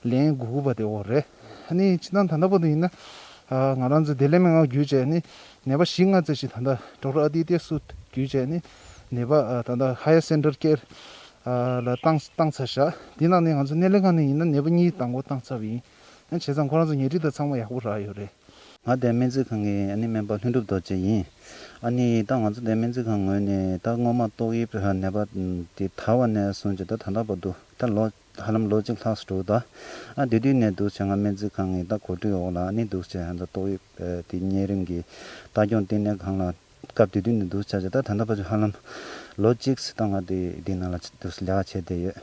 ལན་དགུ་དགུ་པ་དེ་ཡོད་རེད། ཨ་ནི་སྤྱིར་བཏང་ད་ལྟ་བར་དུ་ཡིན་ན་ཨ་ང་རང་ཚོ་བདེ་ལེགས་སྨན་ཁང་བརྒྱུད་བྱས་ནི་ནད་པ་བཞི་ལྔ་ཙམ་ཞིག་ད་ལྟ་ཌོག་ཊར་ཨ་དི་ཏི་ཡ་སུད་བརྒྱུད་བྱས་ནི་ནད་པ་ཨ་ད་ལྟ་ཧ་ཡར་སེན་ཊར་ཀེར་ཨ་ལ་བཏང་བཏང་ཚར་བཞག་འདི་ནང་ནས་ང་ཚོ་སྣེ་ལེན་ཁང་ནས་ཡིན་ན་ནད་པ་གཉིས་དང་པོ་བཏང་ཚར་བ་ཡིན། ཨ་བྱས་ཙང་ཁོ་རང་ཚོ་ཉལ་ཁྲི་དང་ཚང་མ་ཡག་པོ་རག་ཡོད་རེད། ང་དེ་སྨན་རྩིས་ཁང་གི་ཨ་ནི་སྨན་པ་ལྷུན་གྲུབ་རྡོ་རྗེ་ཡིན། ཨ་ནི་ད་ང་ཚོ་དེ་སྨན་རྩིས་ཁང་ངོས་ནས་ད་སྔོན་མ་ཏོག་དབྱིབས་ནད་པ་དེ་དར་བ་ནས་བཟུང་བྱས་ད་ད་ལྟ་བར་དུ་ད་ལོ་ཧ་ལམ་ལོ་གཅིག་ལྷག་ཙམ་འགྲོ་གི་འདུག་ཨ་དེ་དུས་ནས་འདུག་བྱས་ང་སྨན་རྩིས་ཁང་གི་ད་གོ་སྒྲིག་འོག་ལ་ཨ་ནི་འདུག་བྱས་ད་ཏོག་དབྱིབས་དེ་གཉན་རིམས་ཀྱི་ལྟ་སྐྱོང་ལྟེ་གནས་ཁང་ལ་སྐབས་དེ་དུས་ནས་འདུག་བྱས་བྱས་ད་ད་ལྟ་བར་དུ་ཧ་ལམ་ལོ་གཅིག་ཙམ་ད་ང་དེ་དེ་ནང་ལ་འདུག་ལས་ཀ་བྱས་བསྡད་ཡོད།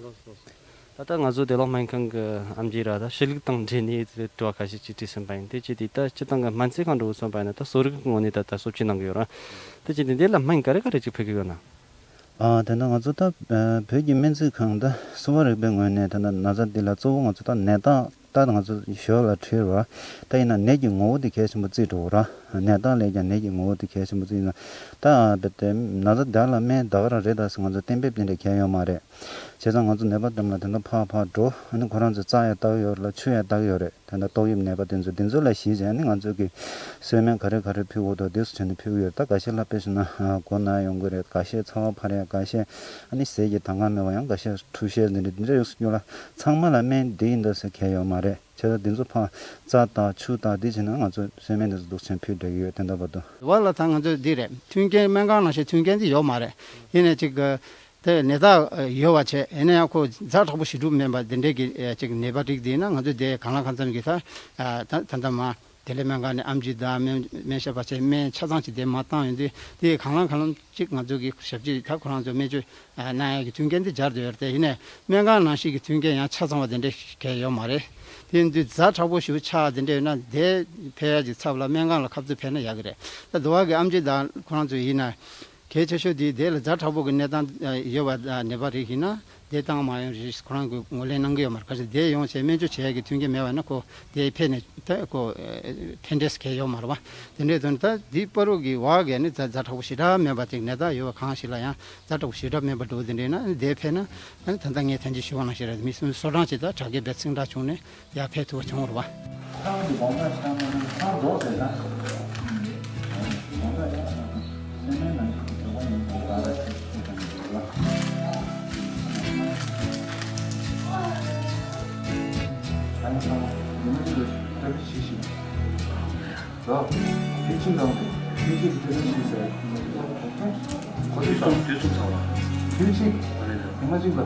ལགས་སོ། ད་ལྟ་ང་ཚོ་བདེ་ལེགས་སྨན་ཁང་གི་ཨེམ་ཆི་ར་ད་གཤིས་ལུགས་དང་འབྲེལ་ནས་དྲི་བ་ཁ་ཤས་ཅིག་དྲིས་ཟིན་པ་ཡིན། དེ་ཅི་དེ་ད་སྤྱི་བཏང་གི་སྨན་རྩིས་ཁང་འགྲོ་གི་སོང་པ་ཡིན་ན་ད་གསོ་རིག་གི་ངོས་ནས་ད་ད་གསོ་བཅོས་གནང་གི་ཡོད་ར། དེ་ཅི་དེ་འདི་ལ་སྨན་ག་རེ་ག་རེ་ཅིག་ཕུལ་གི་ཡོད་ན། ཨ་དེ་ན་ང་ཚོ་ད་བོད་ཀྱི་སྨན་རྩིས་ཁང་ད་གསོ་བ་རིག་པའི་ངོས་ནས་ད་ན་ན་ཚ་འདི་ལ་གཙོ་བོ་ང་ཚོ་ད་ནད་རྟགས་ད་ང་ཚོ་ཞོར་ལ་བྲིས་ར། ད་ཡིན་ན་ནད་ཀྱི་ངོ་བོ་དེ་གལ་ཆེན་པོ་བརྩིས་འགྲོ་ར། ནད་རྟགས་ལས་ཀྱང་ནད་ཀྱི་ངོ་བོ་དེ་གལ་ཆེན་པོ་བརྩིས་ན་ད་བོད་དེ་ན་ཚ་དེ་ལ་སྨན་ད་ག་རང་རེད་ད་ཟེར་ང་ཚོ་གཏན་འབེབས་དེ་འདྲ་གལ་ཡོད་མ་རེད། བྱས་ཙང་ང་ཚོ་ནད་པ་དེ་ལ་དེ་འདྲ་ཕར་ཕར་འགྲོ། ཨ་ནི་ཁོ་རང་ཚོ་རྩ་ཡང་བལྟ་གི་ཡོད་རེད་ལ་ཆུ་ཡང་བལྟ་གི་ཡོད་རེད། དེ་འདྲ་ཏོག་དབྱིབས་ནད་པ་དེ་ཚོ་དེ་ཚོ་ལ་གཞི་བྱས་ནས་ང་ཚོ་གི་གསོལ་སྨན་ག་རེ་ག་རེ་ཕུལ་དགོས་འདུག་དེ་ཚོ་བྱས་ནས་ཕུལ་གི་ཡོད་རེད། ད་འགའ་ཤས་ལ་དཔེ་བཞག་ན་མགོ་ན་ཡོང་གི་རེད། འགའ་ཤས་ཚ་བ་འཕར་ཡ། འགའ་ཤས་ཨ་ནི་ཟས་ཀྱི་དང་ག་མེད་པ། ཡང་འགའ་ཤས་འཁྲུ་བཤལ་འདི་འདྲ་འདི་འདྲ་ཡོང་སྲིད་རྒྱུ་ལ་ཚང་མ་ལ་སྨན་འདི་ཡིན་འདུག་ཟེར་གལ་ཡོད་མ་རེད། བྱས་ཙང་འདི་ཚོ་ཕར་རྩ་དང་ཆུ་དང་འདི་བྱས་ན་ང་ཚོ་གསོལ་སྨན་འདི་ཚོ་འདུག་བྱས་ཕུལ་བསྡད་ཀྱི་ཡོད། དེ་འདྲ་བར་དུ། དེ་བ་ལ་ད་ང་ཚོ་འདི་རེད། མཐུན་རྐྱེན་སྨན་ཁང་ནང་བཞིན་མཐུན་རྐྱེན་འདི་ཡོད་མ་རེད། ཡིན་ནའི་ཅིག་གི་དེ་ནད་རྟགས་ཡོད་པ་བྱས་ཡིན་ན་ཡང་ཁོ་ཛ་དྲག་པོ་ཞེ་དྲག་མིན་པ་འདི་འདྲའི་གི་ཅིག་ནད་པ་རིགས་འདི་ཡིན་ན་ང་ཚོ་དེ་གང་ལ་གང་འཚམ་གྱི་ད་ད་ད་ལྟ་མ་བདེ་ལེགས་སྨན་ཁང་ནས་ཨེམ་ཆི་དང་སྨན་སྨན་ཞབས་པ་བྱས་སྨན་ཆ་ཚང་ཅིག་དེ་མར་བཏང་ཡོང་དུས་དེ་གང་ལ་གང་འཚམ་ཅིག་ང་ཚོ་གི་ཞབས་ཕྱི་ད་ཁོ་རང་ཚོ་སྨན་བཅོས་གནང་ཡ་གི་མཐུན་རྐྱེན་དེ་སྦྱར་བསྡད་ཡོད་རེད། དེ་ཡིན་ནའི་སྨན་ཁང་ནང་བཞིན་གྱི་མཐུན་རྐྱེན་ཡང་ཆ་ཚང་བ་དེ་འདྲ་གང་ཡང་ཡོད་མ་རེད། དེ་ཡིན་དུས་ཛ་དྲག་པོ་ཞེ་པོ་ཆགས་དེ་འདྲ་ཡོད་ན་དེ་ཕེབས་ཡ་གི་ཚབ་ལ་སྨན་ཁང་ལ་ཁ་གཏད་ཕེབས་ན་ཡག་གི་རེད། ད་དེ་བ་གི་ཨེམ་ཆི་དང་ཁོ་རང་ཚོ་ཡིན་ན། གལ་ཆེ་ཤོས་དེ་དེ་ལ་ཛ་དྲག་པོ་གི་གནས་སྟངས་ཡོད་པ་ནད་པ་རིགས་ཡིན་ན་དེ་བཏང་མ་ཡོང་རེད། ཁོ་རང་གི་ངོས་ལེན་གནང་གི་ཡོད་མ་རེད། གལ་སྲིད་དེ་ཡོང་བྱས་སྨན་བཅོས་བྱེད་ཡ་གི་མཐུན་རྐྱེན་མེད་པ་ན་ཁོ་དེ་ཕེབས་ནས་ད་ཁོ་ཕན་འབྲས་གང་ཡང་ཡོད་མ་རེད་པ། དེ་འདྲའི་དོན་ད་འདི་བར་དུ་གི་བ་གི་ནི་ཛ་ཛ་དྲག་པོ་ཞེ་དྲག་མེད་པ་ཅིག་ནད་རྟགས་ཡོད་པ་གང་ཞིག་ལ་ཡང་ཛ་དྲག་པོ་ཞེ་དྲག་མེད་པ་འགྲོ་དེ་འདྲ་ཡིན་ན་དེ་ཕེབས་ན་ད་ལྟ་ངས་ཐེངས་གཅིག་ཞུ་བ་ནང་བཞིན་རེད། མི་གསུམ་གསོ་སྦྱོང་བྱེད་ད་དྲག་སྐྱེད་འབད་ཚིག་འདྲ་བྱུང་ནས། ཡར་ཕེབས་ཐུབ་པ་བྱུང་བ་རེད་པ། ཁང་གི་སྦོམ་ས་ཆགས་ན་ཁང་རྫོགས་ཟེར་ན། སྦོམ་ས་ཡག་ན་སེམས་ནང་གི་དོ་པ་ཡིན་པ་ར་ར་ཅིག་ཐུག་ཀྱང་འགྲིག་ལ། ཁང་ཚང་མ་ཉི་མ་གཅིག་ལ་ཏྲ་ཕི་ཤི་ཤི། རོ། ཕི་ཆིང་གང་དུ་ཕི་ཆིང་ཏྲ་ཕི་ཤི་ཟེར། ཁོ་ཚོ་དུས་གསུམ་དུས་གསུམ་ཚང་བ། ཕི་ཆིང་། ཨ་ནི་ནི། ཉི་མ་གཅིག་ལ།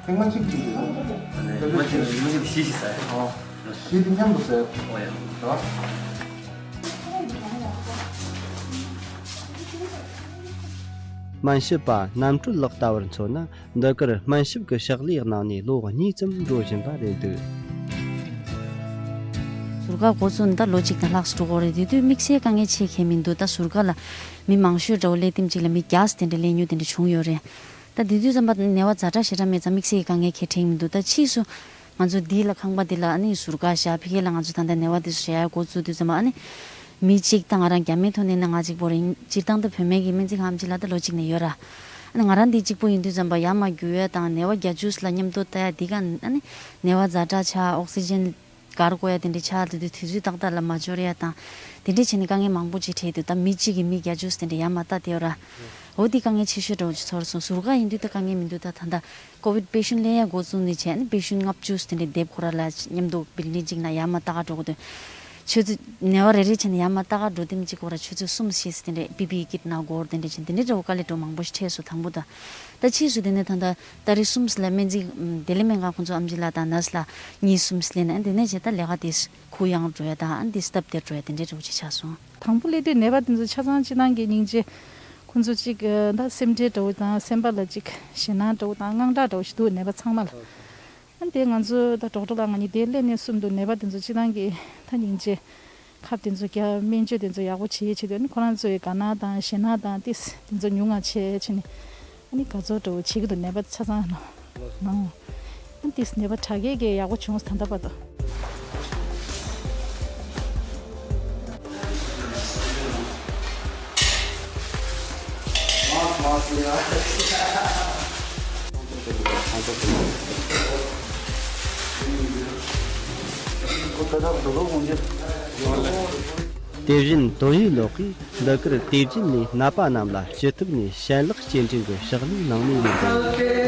ཐེངས་མ་གཅིག་གཅིག་རེད། ཨ་ནི་ཉི་མ་གཅིག་ཉི་མ་གཅིག་བཞི་བཞི་ཟ་ཡ། ཨོ། བཞི་དེ་མཉམ་དུ་ཟ་ཡ། ཨོ་ཡ། ར། སྨན་ཞབས་པ་རྣམ་གྲོལ་ལགས་ལྟ་བུར་མཚོན་ན་འདི་གར་སྨན་ཞབས་ཀྱི་ཕྱག་ལས་གནང་ནས་ལོ་གཉིས་ཙམ་འགྲོ་བཞིན་པ་རེད་འདུག་ཟུར་བཀག་འགོ་བཙུགས་ནས་ད་ལོ་གཅིག་དང་ལྷག་ཙམ་འགྲོ་གི་རེད། དེ་དུས་དམིགས་བསལ་དཀའ་ངལ་ཆེ་གང་མི་འདུག་ད་ཟུར་བཀག་ལ་མི་མང་ཤོས་འདྲ་བོ་སླེབས་དུས་གཅིག་ལ་མི་བརྒྱ་དེ་འདྲ་སླེབས་མྱོང་དེ་འདྲ་བྱུང་ཡོད་རེད། ད་དེ་དུས་ཙམ་པ་ནད་པ་ཛ་དྲག་ཞེ་དྲག་མེད་ཙང་དམིགས་བསལ་གྱི་དཀའ་ངལ་གང་ཡང་འཕྲད་མི་འདུག་ད་ཕྱིས་སུ་ང་ཚོ་འདི་ལ་ཁང་པ་འདི་ལ་ཨ་ནི་ཟུར་བཀག་བཞག་ཕ་གི་ལ་ང་ཚོ་ད་ལྟ་ནད་པ་འདི་ཚོ་བཞག་ཡ་འགོ་བཙུགས་དུས་ཙམ་པ་ཨ་ནི་མི་གཅིག་ད་ང་རང་རྒྱ་སྨན་ཐོག་ནས་ན་ང་གཅིག་པོ་རེད། སྤྱིར་བཏང་ད་བོད་སྨན་གྱི་སྨན་རྩིས་ཁང་ཅིག་ལ་ད་ལོ་གཅིག་ནས་ཡོད་ར། ཨ་ནི་ང་རང་འདི་གཅིག་པོ་ཡིན་དུས་ཙམ་པ་ཡར་མར་རྒྱུག་ཡ་དང་ནད་པ་བརྒྱ་བཅུ་ལ་མཉམ་དུ་ལྟ་ཡ་འདི་ག་ཨ་ནི་ནད་པ་ཛ་དྲག་ཆགས་ཨོག་སི་ཇན་ སྒར་དགོས་ཡ་དེ་འདྲའི་ཆགས་བསྡད་དུས་དུས་ཚོད་ཏག་ཏག་ལ་མ་འབྱོར་ཡ་དང་། དེ་འདྲས་བྱས་ནས་དཀའ་ངལ་མང་པོ་ཅིག་འཕྲད་དུས་ད་མི་གཅིག་གིས་མི་བརྒྱད་ཅུ་དེ་འདྲས་ཡར་མར་ལྟ་བསྡད་ཡོད་ར། འོ་དེ་དཀའ་ངལ་ཆེ་ཤོས་འདྲ་བོ་ཅིག་ཚོར་སོང་། ཟུར་བཀག་ཡིན་དུས་ད་དཀའ་ངལ་མི་འདུག་ད་ད་ལྟ་ཀོ་བིད་པེ་ཤེན་ཊི་སླེབས་ཡ་འགོ་བཙུགས་ནས་བྱས་ནས་པེ་ཤེན་ཊི་ལྔ་བཅུ་དེ་འདྲས་སྡེབ་ཁོ་ར་ལ་མཉམ་དུ་བིལ་ཌིང་གཅིག་ནང་ཡར་མར་ལྟ་ག་འགྲོ་གི་འདུག་ཆུ་ཚོད་ཉི་མ་རེ་རེ་བྱས་ནས་ཡར་མར་ལྟ་ག་འགྲོ་དེམ་གཅིག་ཁོ་ར་ཆུ་ཚོད་གསུམ་ཞིག་དེ་འདྲས་པི་པི་ཨི་ཀིཊ་ནང་འགོར་དེ་འདྲས་བྱས་དེ་འདྲས་འདྲ་བོ་དཀའ་ལས་འགྲོ་མང་པོ་ཞིག་འཕྲད་སོང་དང་པོ་ད། ད་ཕྱིས་སུ་དེ་ནས་ད་ལྟ་ཏ་རིག་གསུམ་ལ་སྨན་རྩིས་ཨམ། བདེ་ལེགས་སྨན་ཁང་ཁོང་ཚོ་ཨམ་ཆི་ལགས་དང་ནར་སི་ལགས་གཉིས་གསུམ་སླེབས་ནས་དེ་ནས་བྱས་ད་ལས་ཀ་དེ་གུ་ཡངས་འགྲོ་ཡ་དང་ཨ་འདི་སྟབས་བདེ་འགྲོ་ཡ་དེ་འདྲའི་འགྲོ་ཅིག་ཆགས་སོང་། དང་པོ་སླེབས་དུས་ནད་པ་དེ་ཚོ་ཆ་ཚང་སྤྱིར་བཏང་གི་སྙིང་རྗེ། ཁོང་ཚོ་གཅིག་ད་སེམས་ཁྲལ་འདྲ་བོ་དང་སེམས་པ་ལ་གཅིག་ཞེད་སྣང་འདྲ་བོ་དང་དངངས་སྐྲག་འདྲ་བོ་ཞིག་འདུག་ནད་པ་ཚང་མ་ལ། ཨ་དེ་ང་ཚོ་ད་ཌོག་ཊར་ལགས་ང་གཉིས་དེ་སླེབས་ནས་གསུམ་དུ་ནད་པ་དེ་ཚོ་སྤྱིར་བཏང་གི་ད་སྙིང་རྗེ། ཁབ་དེ་ཚོ་རྒྱག་སྨན་བཅོས་དེ་ཚོ་ཡག་པོ་བྱེད་ཆེད་དུ་ཨ་ནི་ཁོ་རང་ཚོའི་དགའ་སྣང་དང་ཞེད་སྣང་དང་ཏིས་དེ་ཚོ་ཉུང་ང་བྱས་བྱས་ནས་ཨ་ནི་དགའ་ཚོར་འདྲ་བོ་བྱེད་ཀྱི་འདུག་ནད་པ་ཆ་ཚང་ལ་ནང་ཨ་ཏིས་ནད་པ་དྲག་སྐྱེད་ཀྱི་ཡག་པོ་བྱུང་སོང་ད་ལྟ་བར་དུ། དེ་བཞིན་ཏོ་ཡུས་ལོག་གིས་འདི་གར་དུས་རྒྱུན་ནས་ནད་པ་རྣམས་ལ་ཅི་ཐུབ་ནས་ཞལ་ལག་སྐྱེལ་འདྲེན་གྱི་ཕྱག་ལས་གནང་ནས་ཡོད་པ་ཡིན།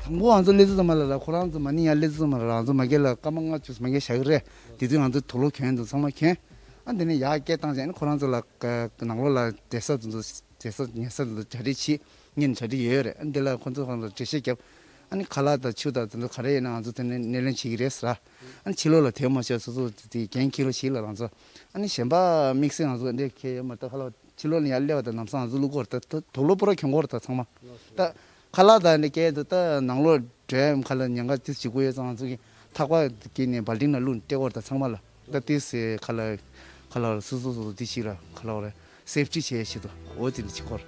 དང་པོ་ང་ཚོ་སླེབས་ཚར་ཙམ་པ་ལ་ལ་ཁོ་རང་ཚོ་མ་ནི་ཡར་སླེབས་ཚར་ཙམ་པ་ལ་ང་ཚོ་མ་གི་ལ་སྐར་མ་ལྔ་བཅུ་མ་གི་བཞག་གི་རེད། དེ་དུས་ང་ཚོ་དུག་ལོག་གྱོན་འདུག་ཚང་མ་གྱོན། ཨ་འདི་ནས་ཡར་སྐད་བཏང་བྱས་ནས་ཁོ་རང་ཚོ་ལ་ནང་ལོགས་ལ་བསྡད་ས་དེ་ཚོ་བསྡད་ས་ཉལ་ས་དེ་ཚོ་གྲ་སྒྲིག་བྱེད། ངས་ནས་གྲ་སྒྲིག་ཡོད་རེད། ཨ་འདི་ལ་ཁོ་ཚོ་ཁོ་རང་ཚོ་འགྲེལ་བཤད་བརྒྱབ། ཨ་ནི་ཁ་ལག་དང་ཆུ་དང་དེ་ཚོ་ག་རེ་ཡིན་ན་ང་ཚོ་དེ་ནས་སྣེ་ལེན་བྱེད་ཀྱི་རེད་ཟེར། ཨ་ནི་ཕྱི་ལོགས་ལ་དེ་མ་བྱས་སོ་སོ་དེ་འགན་འཁྱེར་རོགས་བྱེད་ལ་རང་ཚོ། ཨ་ནི་གཞན་པ་དམིགས་བསལ་ང་ཚོ་འདི་ཁྱེད་ཡོད་མ་རེད། ད་ཁ་ལག་ཕྱི་ལོགས་ནས་ཡར་སླེབས་པ་དང་ལམ་སང་ང་ཚོ་བླུག་གི་རེད། ད་ད་དུག་ལོག་པོ་ར་གྱོན་གྱི་རེད། ད་ཚང་མ་ད། ཁ་ལག་དང་ནི་སྐད་དུ་ད་ནང་ལོགས་འགྲོ་ཡ་ཁ་ལག་ཉེན་ཁ་དེ་བྱེད་དགོས་ཡོད་ཙང་ང་ཚོ་གི་ཐག་པ་གི་ནས་བལ་ཏིང་ནང་བླུགས་སྤྲད་དགོས་རེད། ད་ཚང་མ་ལ་ད་དེ་སེ་ཁ་ལག་ཁ་ལག་སོ་སོ་སོ་སོ་དེ་ཞིག་ལ་ཁ་ལག་རེད། སེབ་ཊི་བྱེད་ཡ་ཞིག་ཏུ་འོ་དེ་ནི་ཅི་སྐོར།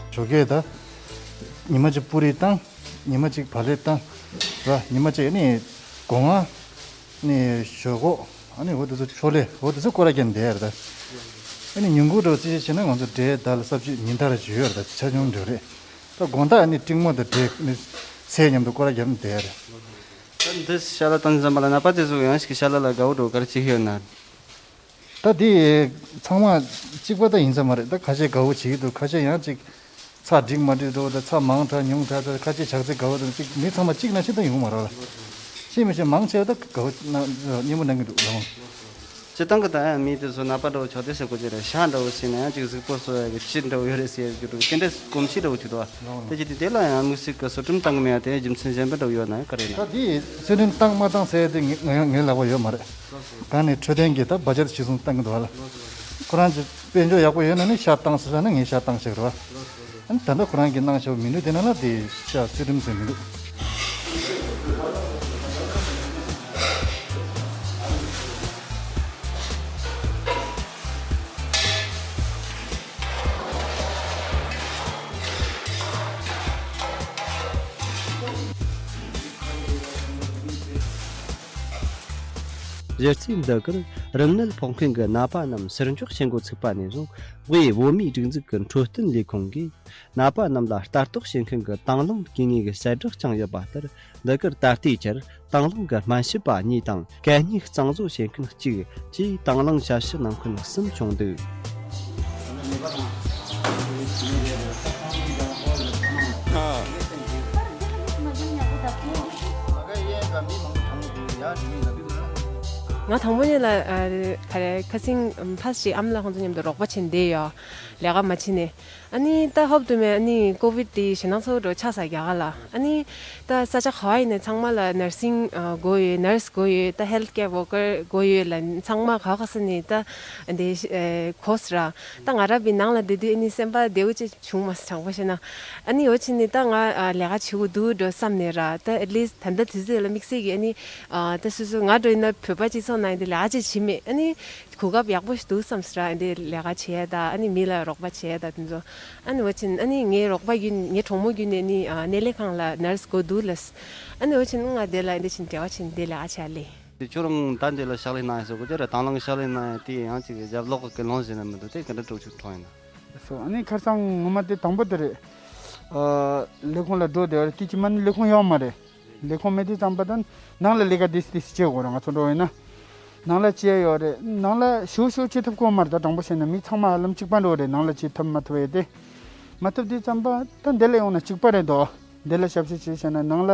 ཞོགས་ཀས་ད་ཉི་མ་གཅིག་པུ་རིས་བཏང་། ཉི་མ་གཅིག་བག་ལེབ་བཏང་། ར་ཉི་མ་གཅིག་ནི་སྒོ་ང་ནི་ཞོག་ཁོག་ཨ་ནི་འོ་དེ་ཚོ་ཕྱོགས་ལས་འོ་དེ་ཚོ་སྐོར་ར་རྒྱབ་བསྡད་ཡ་རེད་ད། ཨ་ནི་ཉིན་གུང་འདྲ་བོ་རྩིས་བྱས་ན་ང་ཚོ་འབྲས་དར་ལ་སབ་ཅིག་ཉིན་ལྟར་ར་ཅིག་ཡོད་རེད་ད། ཆ་ཆུང་འདྲ་བོ་རེད། ད་དགོང་དག་ཨ་ནི་སྤྲིན་མོ་དང་འབྲས་ནི་ཚལ་མཉམ་དུ་སྐོར་ར་རྒྱབ་བསྡད་ཡ་རེད། ད་འདི་ཤ་ལ་བཏང་ཙམ་པ་ལ་ནད་པ་དེ་ཚོ་ཡང་ཞིག་ཤ་ལ་ལ་དགའ་བོ་འགྲོ་ག་རེ་བྱེད་ཀྱི་ཡོད་ན། ད་དེ་ཚང་མ་གཅིག་པ་ད་ཡིན་ས་མ་རེད། ད་ཁ་ཤས་དགའ་བོ་བྱེད་ཀྱི་འདུག་ཁ་ཤས་ཡང་ཅིག་ཚྭ་འགྲིག་མ་འགྲིག་འདུག་ད་ཚྭ་མང་དྲགས་ཉུང་དྲགས་ད་ཁ་ཤས་ཆགས་ཚད་དགའ་བོ་དང་ཅིག་མི་ཚང་མ་གཅིག་ནང་བཞིན་ད་ཡོང་མ་རེད་ལ། ཤེས་མི་ཤེས་མང་ཆེ་བ་ད་དགའ་བོ་ན་སྙན་པོ་གནང་གི་འདུག་ལ། སྤྱིར་བཏང་གི་ད་ཡང་མི་དེ་ཚོ་ནད་པ་འདྲ་བོ་ཆགས་དུས་ཟེར་གོ་ཅི་རེད། ཤ་འདྲ་བོ་ཟིན་ན་ཡང་ཅིག་གཟུགས་པོ་གསོ་ཡ་གི་ཕྱིར་འདྲ་བོ་ཡོད་རེད་ཟེར་གྱི་འདུག་དེ་འདྲའི་གོམས་གཤིས་འདྲ་བོ་ཅིག་འདུག་ཨ། དེ་བྱས་དུས་དེ་ལ་ཡང་དམིགས་བསལ་གྱི་ཚུལ་ཁྲིམས་བཏང་གི་མེད་ཡ་དེ་རྒྱུ་མཚན་གཞན་པ་འདྲ་བོ་ཡོད་ན་ཡང་ག་རེ་ཡིན་ན། ད་དེ་ཚུལ་ཁྲིམས་བཏང་མ་བཏང་ཟེར་ཡ་དེ་ངའི་ངའི་ངའི་ལག་པ་ཡོད་མ་རེད། གང་ནས་འཕྲོད་བསྟེན་གྱི་ད་བ་ཇེཊ་གཞི་བཟུང་བཏང་གི་འདུག་ཨ་ལ། ཁོ་རང་གི་དཔལ་འབྱོར་ཡག་པོ་ཡོད་ན་ནི་ཤ་བཏང་ཟེར་ས་ན་ངས་ཤ་བཏང་ཤག་རེད་བ། ཨ་ནི་ད་ལྟ་ཁོ་རང་གིས་གནང་བཞག་པའི་མི་ནུས་དེ་ན་ལ་དེ་ཤ་ཚུལ་ཁྲིམས་ཟེར་མི་འདུག་གཞི་རྩའི་འདི་གར་རིམས་ནད་ཕོག་མཁན་གྱི་ནད་པ་རྣམས་ཟུར་འཇོག་བྱེད་འགོ་ཚུགས་པ་ནས་བཟུང་དབུས་བོད་མིའི་སྒྲིག་འཛུགས་ཀྱི་འཕྲོད་བསྟེན་ལས་ཁུངས་ཀྱིས་ནད་པ་རྣམས་ལ་ལྟ་རྟོག་བྱེད་མཁན་གྱི་དང་བླངས་དགོས་ངེས་ཀྱི་གསལ་བསྒྲགས་ཀྱང་ཡོད་པ་ལྟར། འདི་གར་ད་ལྟའི་ཆར་དང་བླངས་ཀྱི་སྨན་ཞབས་པ་གཉིས་དང་གད་སྙིགས་གཙང་བཟོ་བྱེད་མཁན་གཅིག་བཅས་དང་བླངས་ཞབས་ཞུ་གནང་མཁན་གསུམ་བྱུང་འདུག་ང་དང་པོ་ཉིད་ལ་ཨ་ག་རེ་ཁ་སང་ཕ་ཞིག་ཨམ་ལགས་ཁོང་ཚོ་མཉམ་དུ་རོགས་པ་བྱེད་བསྡད་ཡོད། ལས་ཀ་མ་བྱེད་ནས། ཨ་ནི་ད་ཧོབ་ཏུ་མེད། ཨ་ནི་ཀོ་བིད་དེ་ཞེད་སྣང་ཚ་པོ་འདྲ་ཆགས་ས་རྒྱ་གར་ལ། ཨ་ནི་ད་ས་ཆ་ག་བ་ཡིན་ནའི་ཚང་མ་ལ་ནར་སིང་ཨ་དགོས་ཡོད། ནར་སི་དགོས་ཡོད། ད་ཧེལ་ཐི་ཀེར་ཝོར་ཀར་དགོས་ཡོད་ལ། ཚང་མ་ག་ག་ས་ནས་ད་འདི་ཨ་གོ་སི་ར། ད་ང་རང་བི་ནང་ལ་བསྡད་དུས་ཨ་ནི་སེམས་པ་བདེ་བོ་ཅིག་བྱུང་མ་སོང་། དྲང་པོ་བཤད་ན། ཨ་ནི་འོ་ཕྱིན་ནི་ད་ང་ཨ་ལས་ཀ་བྱེད་དགོས་འདུག་འགྲོ་བསམ་ནས་ར། ད་ཨེ་ཊི་ལིསི་ཊི་ད་ལྟ་དུས་ཚོད་ལ་དམིགས་བསལ་གྱི་ཨ་ནི་ཨ་ད་སོ་སོ་ང་འགྲོ་ཡིན་ན་བོད་པ་གཅིག་ཚོགས་ན་ཡིན་དེ་ལས་ཀ་ཅིག་བྱེད་མེད། ཨ་ནི་གོ་སྐབས་ཡག་པོ་ཞིག་འདུག་བསམ་སོང་ར། ཨ་འདི་ལས་ཀ་བྱེད་ཡ་ད་ཨ་ནི་མི་ལ་རོགས་པ་བྱེད་ཡ་ད་དེ་ཚོ། ཨ་ནི་འོ་ཕྱིན་ཨ་ནི་ངའི་རོགས་པ་བརྒྱུད་ངའི་གྲོགས་མོ་བརྒྱུད་ནས་ནི་ཨ་སྣེ་ལེན་ཁང་ལ་ནར་སི་དགོས་འདུག་ལབ། ཨ་ནི་འོ་ཕྱིན་ང་དེ་ལ་ཨ་འདི་ཕྱིན་འབྲེལ་བ་བྱས་ནས་འདི་ལས་ཀ་བྱེད་ཡ་ལས། དེ་ཁྱོད་རང་ད་འདི་ལ་ཕྱག་ལས་གནང་ཡ་སོགས་གོ་ཅི་ར་དང་བླངས་ཕྱག་ལས་གནང་ཡ་དེ་ཡང་ཅིག་རྒྱབ་ལོག་གི་ལོང་ཟེར་ན་མི་འདུག་དེ་ག་འདྲ་དཀྲུག་ཤུགས་འཕྲོག་ཡིན་ན། སོ་ཨ་ནི་ཁ་སང་ངོ་མ་དེ་དང་པོ་དེ་རེད། ཨ་ལས་ཁུངས་ལ་འགྲོ་བསྡད་པ་རེད། དེ་ཕྱི་མ་ནི་ལས་ཁུངས་ཡོད་མ་རེད། ལས་ཁུངས་མེད་དུས་ཙམ་པ་ད་ནང་ལ་ལས་ཀ་དེ་སི་དེ་སི་བྱེད་དགོས་ར། ང་ཚོ་འགྲོ་ཡིན་ན་ནང་ལ་བྱེད་ཡ་ཡོད་རེད། ནང་ལ་ཞུ་ཞུ་བྱེད་ཐུབ་ཀྱི་ཡོད་མ་རེད། ད་དྲང་པོ་བཤད་ན་མི་ཚང་མ་ཧ་ལམ་གཅིག་པ་འགྲོ་རེད། ནང་ལ་བྱེད་ཐུབ་མ་ཐུབ་ཡ་དེ་མ་ཐུབ་དུས་ཙམ་པ་ད་འདི་ལ་ཡོང་ན་གཅིག་པ་རེད་དོ། འདི་ལ་ཞབས་ཞུ་བྱེད་བྱས་ན་ནང་ལ་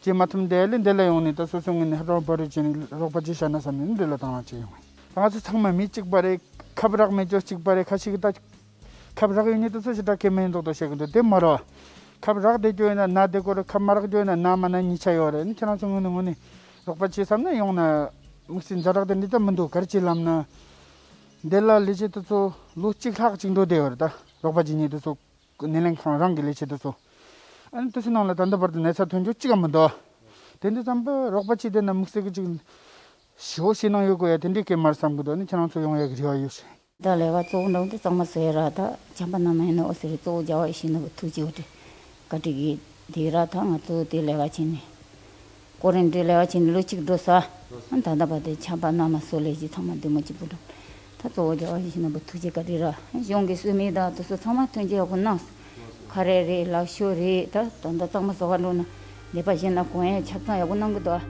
བྱེད་མ་ཐུབ་འདི་ལས་འདི་ལ་ཡོང་ནས་ད་སོ་སོ་ངོས་ནས་ཧ་ཅང་བོར་བྱས་ནས་རོགས་པ་བྱེད་བྱས་ན་བསམ་ནས་འདི་ལ་དང་བླངས་བྱེད་ཡོང་ཡིན། ད་ང་ཚོ་ཚང་མ་མི་གཅིག་པ་རེད། ཁབ་རག་མེད་ཅོ་གཅིག་པ་རེད། ཁ་ཤས་ཀྱི་ད་ཁབ་རག་ཡོད་ནི་དེ་ཚོ་ཞེ་དྲག་གལ་མེད་མདོག་མདོག་བཤད་གི་འདུག་དེ་མ་རེད། ཁབ་རག་བསྡད་རྒྱུ་ཡོད་ན་ན་བསྡད་དགོས་རེད། ཁབ་མ་རག་རྒྱུ་ཡོད་ན་ན་མ་ན་གཉིས་ཆ་ཡོད་རེད། ཨ་ནི་ཁྱེད་རང་ཚོ་ངོས་ནས་ངོས་ནས་རོགས་པ་བྱེད་བསམ་ན་ཡོང་ན་དམིགས་བསལ་ཛ་དྲག་དེ་འདྲ་ད་མི་འདུག་ག་རེ་བྱེད་ལབ་ན། འདི་ལ་ལས་བྱེད་དེ་ཚོ་ལོ་གཅིག་ལྷག་ཅིག་འགྲོ་བསྡད་ཡོད་རེད། ད་རོགས་པ་བྱེད་མཁན་དེ་ཚོ་སྣེ་ལེན་ཁང་རང་གི་ལས་བྱེད་དེ་ཚོ། ཨ་ནི་དེ་ཚོ་ནང་ལ་ད་ལྟ་བར་དུ་ན་ཚ་ཐོན་རྒྱུ་གཅིག་ཀྱང་མི་འདུག་དེ་འདྲ་ཙམ་པ་རོགས་པ་བྱེད་བསྡད་ན་དམིགས་བསལ་གྱི་ཅིག་ཞེ་པོ་ཞེད་སྣང་ཡོད་དགོས་ཡ་དེ་འདྲའི་སྐད་མ་རེད་བསམ་གི་འདུག་ཨ་ནི་ཁྱེད་རང་ཚོ་ཡོང་ཡ་གི་རེ་བ་ཡོད་ཤག་ད་ལས་ཀ་གཙོ་བོ་འདྲ་བོ་འདི་གཙང་མ་བཟོ་ཡ་ར། ད་ཆམ་པ་ནང་མ་ཡིན་ན་འོ་ཟེར་གཙོ་བོ་རྒྱལ་བ་ཡིད་བཞིན་ནོར་བུ་ཐུགས་རྗེ་འོ་དེ་བཀའ་དྲིན་གྱིས་དེ་ར། ད་ང་ཚོ་དེ་ལས་ཀ་བྱས་ནས་ཀོ་རིན་ཊིན་ལས་ཀ་བྱས་ནས་ལོ་གཅིག་འགྲོ་ས། ཨ་ད་ལྟ་བར་དེ་ཆམ་པ་ནང་མ་བཟོ་ལས་ཀྱི་ཚང་མ་འདི་མོ་གཅིག་པུ་འགྲོ། ད་གཙོ་བོ་རྒྱལ་བ་ཡིད་བཞིན་ནོར་བུ་ཐུགས་རྗེ་བཀའ་དྲིན་ར། གཞུང་གི་སྲོལ་མི་དང་དེ་ཚོ་ཚང་མ་ཐོན་སྐྱེད་ཡག་པོ་གནང་། ཁ་རས་རེད། ལག་ཤོག་རེད། ད་ད་ལྟ་གཙང་མ་བཟོ་ག་འགྲོ་ན་ནད་པ་གཞན་ལ་གོང་ཡང་ཆ་ཚང་ཡག་པོ་གནང་གི་འདུག་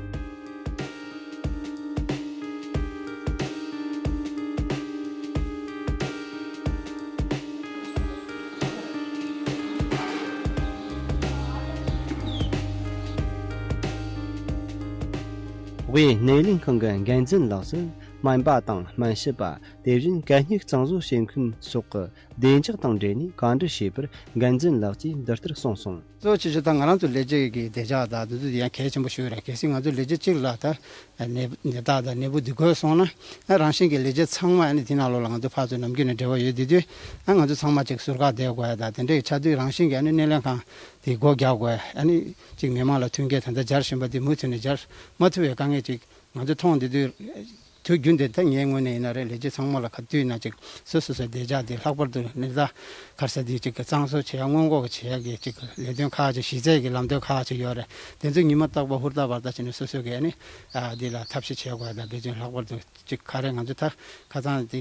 དབུས་སྣེ་ལེན་ཁང་གི་འགན་འཛིན་ལགས་སུ་སྨན་པ་དང་སྨན་ཞབས་པ། དེ་བཞིན་གད་སྙིགས་གཙང་བཟོ་བྱེད་མཁན་སོགས་ཀྱི་བདེ་འཇགས་དང་འབྲེལ་ནས་བཀའ་འདྲི་བྱས་པར་འགན་འཛིན་ལགས་ཀྱིས་འདི་ལྟར་གསུངས་སོང་། གཙོ་ཆེ་ཤོས་ད་ང་རང་ཚོ་ལས་བྱེད་ཀྱི་བདེ་འཇགས་དང་དེ་ཚོ་ཡང་གལ་ཆེན་པོ་ཞིག་རེད། གལ་སྲིད་ང་ཚོ་ལས་བྱེད་གཅིག་ལ་ད་ནད་ནད་རྟགས་དང་ནད་འབུ་འདི་འགོས་སོང་ན། ཨ་རང་བཞིན་གྱི་ལས་བྱེད་ཚང་མ་ཨ་ནི་དེ་ནང་ལོགས་ལ་ང་ཚོ་ཕར་ཚུར་ནམ་རྒྱུན་ནས་འབྲེལ་བ་ཡོད་དེ་དུས། ཨ་ང་ཚོ་ཚང་མ་ཅིག་ཟུར་བཀག་བསྡད་དགོས་ཡ་དང་དེ་འདྲའི་ཆགས་དུས་རང་བཞིན་གྱི་ཨ་ནི་སྣེ་ལེན་ཁང་དེ་སྒོ་རྒྱག་དགོས་ཡ། ཨ་ནི་ཅིག་མི་མང་ལ་མཐུན་རྐྱེན་ད་ལྟ་སྦྱར་བཞིན་པ་དེ་མུ་མཐུད་ནས་སྦྱར་མ་ཐུབ་པའི་དཀའ་ངལ་ཅིག་ང་ཚོ་མཐོང་བསྡད་དུས། དུས་རྒྱུན་དེ་ད་ངའི་ངོས་ནས་ཡིན་ན་རེད། ལས་བྱེད་ཚང་མ་ལ་ག་དུས་ཡིན་ན་ཅིག་སོ་སོ་སོའི་བདེ་འཇགས་དེ་ལྷག་པར་དུ་ནི་ད་ག་རེ་ཟེར་དེ་ཅིག་གཙང་བཟོ་བྱེད་ཡ་སྔོན་འགོག་བྱེད་ཡ་གི་ཅིག་ལས་དོན་ཁག་ཅིག་གཞི་རྩའི་གི་ལམ་སྟོན་ཁག་ཅིག་ཡོད་རེད། དེ་ཚོ་ཉི་མ་རྟག་པར་ཧུར་ཐག་བར་ཐག་བྱས་ནས་སོ་སོ་གི་ཨ་ནི་ཨ་འདི་ལ་ཐབས་ཤེས་བྱེད་དགོས་ཡ་དང་། དེ་བཞིན་ལྷག་པར་དུ་ཅིག་ཁ་རས་ང་ཚོ་ད་ཁ་སང་དེ་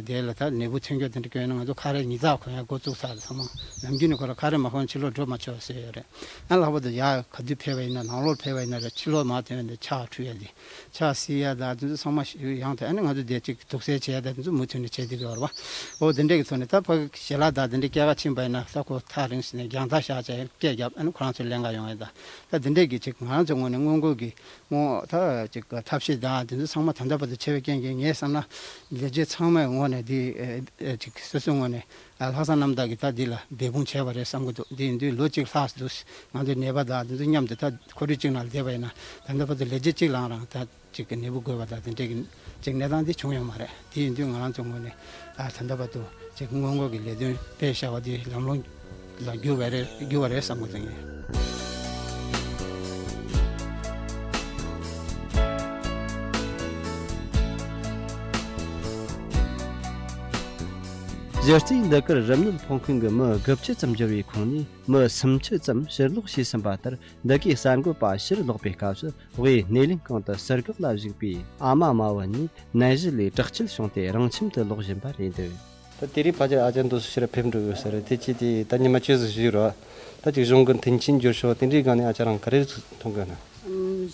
དེ་ལ་ད་ནད་འབུ་ཐོན་རྒྱུ་དེ་འདྲ་སྐྱོན་ན་ང་ཚོ་ཁ་རས་ཉིས་བརྩེགས་གོན་ཡ་འགོ་བཙུགས་ཚར་རེད། ཚང་མ་ནམ་རྒྱུན་ནས་ཁོ་རང་ཁ་རས་མ་གོན་ཕྱི་ལོགས་འགྲོ་མ་ཆོག་ཟེར་ཡོད་རེད། ཨ་ལྷག་པར་དུ་ཡར་ག་དུས་ཕེབས་པ་ཡིན་ན། ནང་ལོགས་ཕེབས་པ་ཡིན་ན་རེད། ཕྱི་ལོགས་མར་ཐོན་ཡ་དེ་ཕྱག་འཁྲུ་ཡ་དེ། ཕྱག་བསིལ་ཡ་དང་དེ་ཚོ་ཚང་མ་ཞུ་ཡང་དེ་ཨ་ནི་ང་ཚོ་དེ་ཅིག་དུག་སེལ་བྱེད་ཡ་དང་དེ་ཚོ་མུ་མཐུད་ནས་བྱེད་བསྡད་ཀྱི་ཡོད་རེད་པ། འོ་དེ་འདྲས་ཀྱི་ཐོག་ནས་ད་ཕ་གི་ཞལ་ལག་དང་དེ་འདྲས་སྐྱེལ་ག་ཕྱིན་པ་ཡིན་ན་ད་ཁོ་ཐག་རིང་ཞིག་ནས་རྒྱང་ཐག་བཞག་བྱས་སྐད་བརྒྱབ། ཨ་ནི་ཁོ་རང་ཚོ་ལེན་ག་ཡོང་ཡ་དང་། ད་དེ་འདྲས་ཀྱི་ཅིག་ང་རང་ཚོའི་ངོས་ནས་སྔོན་འགོག་གི་སྔོན་ད་ཅིག་ཐབས་ཤེས་དང་དེ་ཚོ་ཚང་མ་ད་ལྟ་བར་དུ་བྱས་པའི་རྐྱེན་གྱིས་ངས་བསམ་ན་ལས་བྱེད་ཚང་མའི་ངོས་ནས་དེ་ཨེ་ཨེ་ཅིག་སོ་སོའི་ངོས་ནས་ཨ་ལྷག་བསམ་རྣམ་དག་གིས་ད་འདི་ལ་འབད་འབུངས་བྱས་པ་རེད་བསམ་གྱི་འདུག་འདི་ཡིན་དུས་ལོ་གཅིག་ལྷག་འདུག་ང་ཚོའི་ནད་པ་དང་འདི་ཚོ་མཉམ་དུ་ད་ཁོར་ཡུག་གཅིག་ནང་ལ་བསྡད་པ་ཡིན་ན། ད་ལྟ་བར་དུ་ལས་བྱེད་གཅིག་ལའང་རང་ད་ཅིག་གི་ནད་འབུ་འགོས་པ་དང་དེ་འདྲས་ཀྱི་ཅིག་གནས་སྟངས་འདི་བྱུང་ཡོད་མ་རེད། དེ་ཡིན་དུས་ང་རང་ཚོའི་ངོས་ནས་ཨ་ད་ལྟ་བར་དུ་ཅིག་སྔོན་འགོག་གི་ལས་དོན་སྤེལ་བཞག་པ་འདི་ལམ་ལྷོང་ལ་འགྱུར་བ་རེད། འགྱུར་བ་རེད་བསམ་གྱི་འདུག་ངས། གཞི་རྩའི་འདི་གར་རིམས་ནད་ཕོག་མཁན་གྱི་མི་དགུ་བཅུ་ཙམ་འབྱོར་བའི་ཁོངས་ནས་མི་སུམ་ཅུ་ཙམ་ཕྱིར་ལོག་བྱས་ཟིན་པ་ལྟར། འདི་གའི་གསར་འགོད་པ་ཕྱིར་ལོག་པའི་སྐབས་སུ་དབུས་སྣེ་ལེན་ཁང་དུ་ཟུར་བཀག་ལ་བཞུགས་པའི་ཨ་མ་མ་བུ་གཉིས་ནད་གཞི་ལས་དྲག་སྐྱེད་བྱུང་སྟེ་རང་ཁྱིམ་དུ་ལོག་བཞིན་པ་རེད་འདུག་ད་དེ་རིང་ཕལ་ཆེར་ཨ་ཅག་འདུག་སེ་ཕྱིར་ཕེབས་འགྲོ་དགོས་ས་རེད། དེ་ཅི་དེ་ད་ཉི་མ་བཅུ་ཙམ་བཞུགས་རོགས། ད་ཅིག་གཞུང་གི་མཐུན་རྐྱེན་བསྒྱུར་ཕྱོགས་དེ་འདྲའི་སྒང་ནས་ཨ་ཅག་རང་ག་རེ་མཐོང་གི་ན།